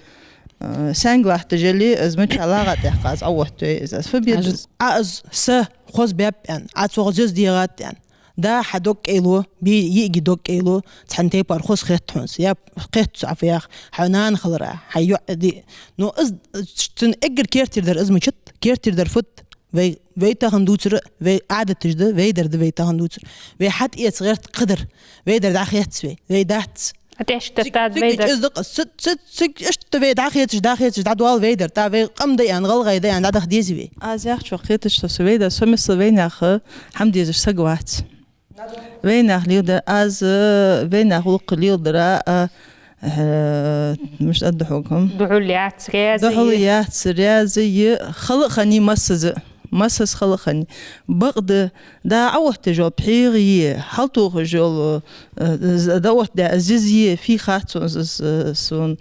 Э, саьнга латташ яле, из мича лагӀа тӀехьа аз Ӏаоттаяь из, аз фу бе деза? Ӏа из са хоза баьб аьнна, Ӏа цох зиза дегӀад аьнна. Да хьа дог кӀайло, бе йиӀиги дог кӀайло, цхьан тайпара хоза хет хьона из. Я хет цу Ӏа фу ях, хьа нана хилара, хьа йоӀ ди. Но из, цун эггара кертера дар из мичад, кертера дар фуд? Вай, вай тахан дувцар, вай Ӏадаташ да, вай дар да вай тахан дувцар. Вай хьатӀаэца гӀерт кхыдар, вай дар дӀахецаш вай, вай дац. А тӀехьашка цига, тӀа цига вай дар. Из да-кх, цига, цига, цига иштта вай дӀахецаш, дӀахецаш, дӀадоал вай дар. ТӀа вай къам да аьнна, гӀалгӀай да аьнна, дӀадахьа деза вай. Аз яхачох кхеташ со, со вай да, со мисал вайнаьха хӀама дезаш саг вац. Вайнаьха леладар, аз, э, вайнаьха гӀулакх леладара, а, э, мишта аргда хьога, хӀама? Духьал яц, раьза я. Духьал яц, раьза я, хала а хиннай массаза. Массаза хала а хиннай. Бакъда, да Ӏаоттаяь йола пхьегӀа я, хьалтохаш йола, э, з-, дӀаоттадаь зиза я, фу хац сона из, э, сона.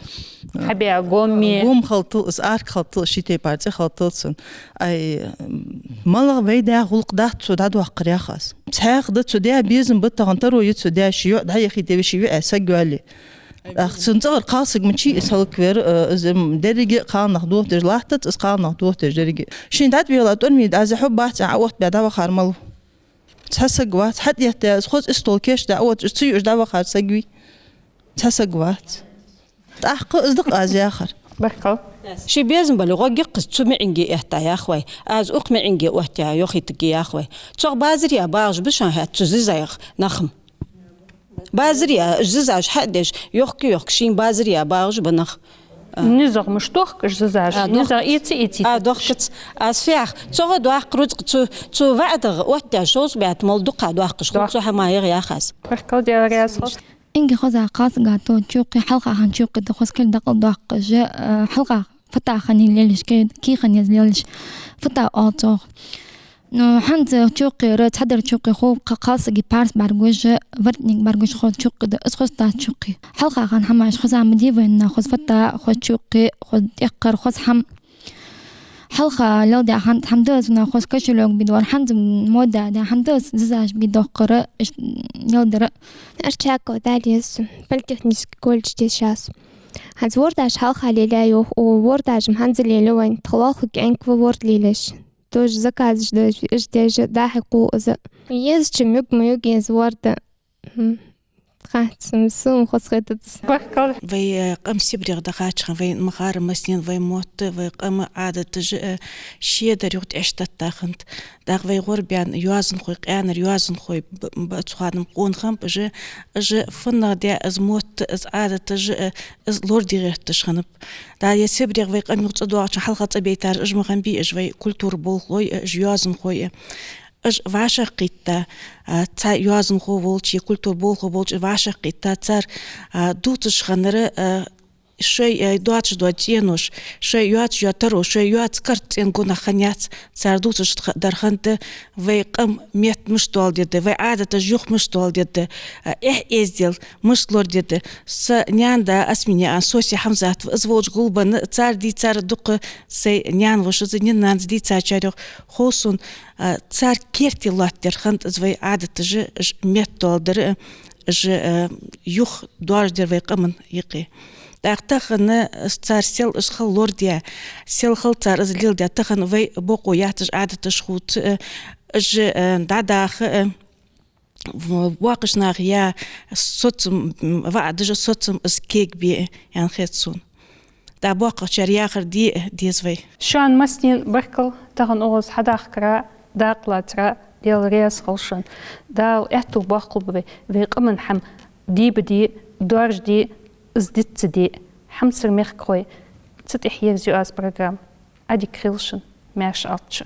Хьабаь гом я. Гом хилтал из, арка хилтал из, ший тайпара цӀи хилтал цун. Ай, малагӀа вай даь гӀулакх дац цо дӀадоаккхар, ях аз. Цхьаькха да цо даь безам ба тахан, таро я цо даь, ший йоӀ дӀаяхийта вай, ший йоӀа саг йоалае. Ах, цун цӀагӀара кхалсаг мичай из хӀалаквер, э, из, м, деррига а кхалнах дохадеш латтац, из кхалнах дохадеш деррига а. Шийна дӀатӀавелла тӀормий да, аз хьо бац, а Ӏаоттабаь дӀавахар малув? Цхьа саг вац, хьатӀаэтта, из хоза истол кийчдаь Ӏаотташ, цу юаш дӀавахар саг вий? Цхьа саг вац. ТӀаккха из да-кх аз яхар. Баркал. Ший безам бале, гӀо гиккхас цу маӀинге этта, ях вай. Аз укх маӀинге оттаяь йохийтаргья, ях вай. Цох базар яь багӀаш ба шоана хӀаьта цу зизайх нах-м. Базар яь, зизаш хьадеш, йохка-йохка шийна базар яь багӀаш ба нах. А. НизагӀа мишта дохк уж зизаш? А, низагӀа дохкац. Эца-эца. А, дохкац. Аз фу ях, цох а доаккх рузкъа цу, цу ваӀдагӀа оттаяь шовзткъа бетта мел дукха доаккхаш хул цу хӀамаех, ях аз. Баркал, Даьла раьза хилва. Инга хоза кхалсага то чокхе, хьалха хинна чокхе да хоза кхел дакъалдоаккхаш, э, хьалха фата хиннай лелаш, ки-, кий хиннай лелаш, фата оал цох. Ну, хӀанз чокхера, цхьадара чокхе хул кха-, кхалсага парс бӀаргагуш, воротник бӀаргагуш хоза чокхе да, из хоза дац чокхе. Хьалха хинна хӀамаш хоза ма дий вайна, хоза фата, хоза чокхе, хоза тӀехкар, хоза хӀама. Хьалха леладаь хӀама да из, вайна хоза кошелёк бе доаккхар, хӀанз мода да хӀама да из, зизаш бе доаккхар, иштта леладар. Арчакова Дарья я со, политехнически колледж дешаш. ХӀанз вордаш хьалха лелаяь йоах, о, вордаш-м хӀанз а лелаю вайна, тха лоалахо кӀаьнк ва ворда лелаеш. Тоже заказаш деш, уж деш, дӀа-хьа кхувс из. Езача муг ма юг еза ворда. Хм. Хац, сона хоза хетац. Баркал. Вай, э, къам Сибрех дахача хана, вай махара массанена вай мотт, вай къам, Ӏадаташ, э, шедар юха тӀехьашка тетта хиннад. ТӀаккха вай гӀорбаьнна йоазонхой, къаьнара йоазонхой б-, б-, цу хана-м къонахий ба уж, уж фуннагӀа даь из мотт, из Ӏадаташ, э, из лораде гӀерташ хиннаб. ТӀаккха е Сибрех вай къам юха цӀадоагӀача хана хьалха цӀабайтар уж ма хиннабий, уж вай культура болхлой, э, уж йоазонхой, э. Уж вӀашагӀкхийтта, а, цхьа йоазонхо волча, е культура болхло волча вӀашагӀкхийтта, цар, а, дувцаш хиннар, а, шоай, а, доацаш дола цӀенош, шоай йоацаш йола таро, шоай йоаца карт цӀен гонахьа хиннаяц, цар дувцаш х-, дар хиннад, вай къам метта мишта доаладергда, вай Ӏадаташ юха мишта доаладергда, а, эхь-эздел мишта лорадергда. Са наьна да Осминаькъан Соси Хьамзатова, из волча гулбенна, цар дийцар дукха, сай наьна-воша из, наьна-нанас дийцачарех хов сона, а, цар керте лоаттадаьр хиннад из вай Ӏадаташ, уж метта доаладар, а, Уж, э, юха доаржадаьр вай къаман юкъе. ТӀаккха тахан, э, цар сел уж хила лорадаь, сел хила цар из леладаь, тахан вай бокъо яц уж Ӏадаташ хувца, э, уж, э, дӀадаха, э, в-, боккхийча наха я соцам, м, ваӀа дажа соцам из кегабе, аьнна хет сона. ТӀаккха боккхагӀчар яхар де деза вай. Шоана массанена баркал тахан укхаза хьадахкара, дакъа лацара, Даьла раьза хилва шоана. Дала аьттув боаккхалба вай, вай къаман хӀама дийбаде, доаржаде, из диц ца де. Хьамсара мехкахой, цу тӀехьа ерзаю аз программа. Ӏадика хийла шун, маьрша Ӏалда шо.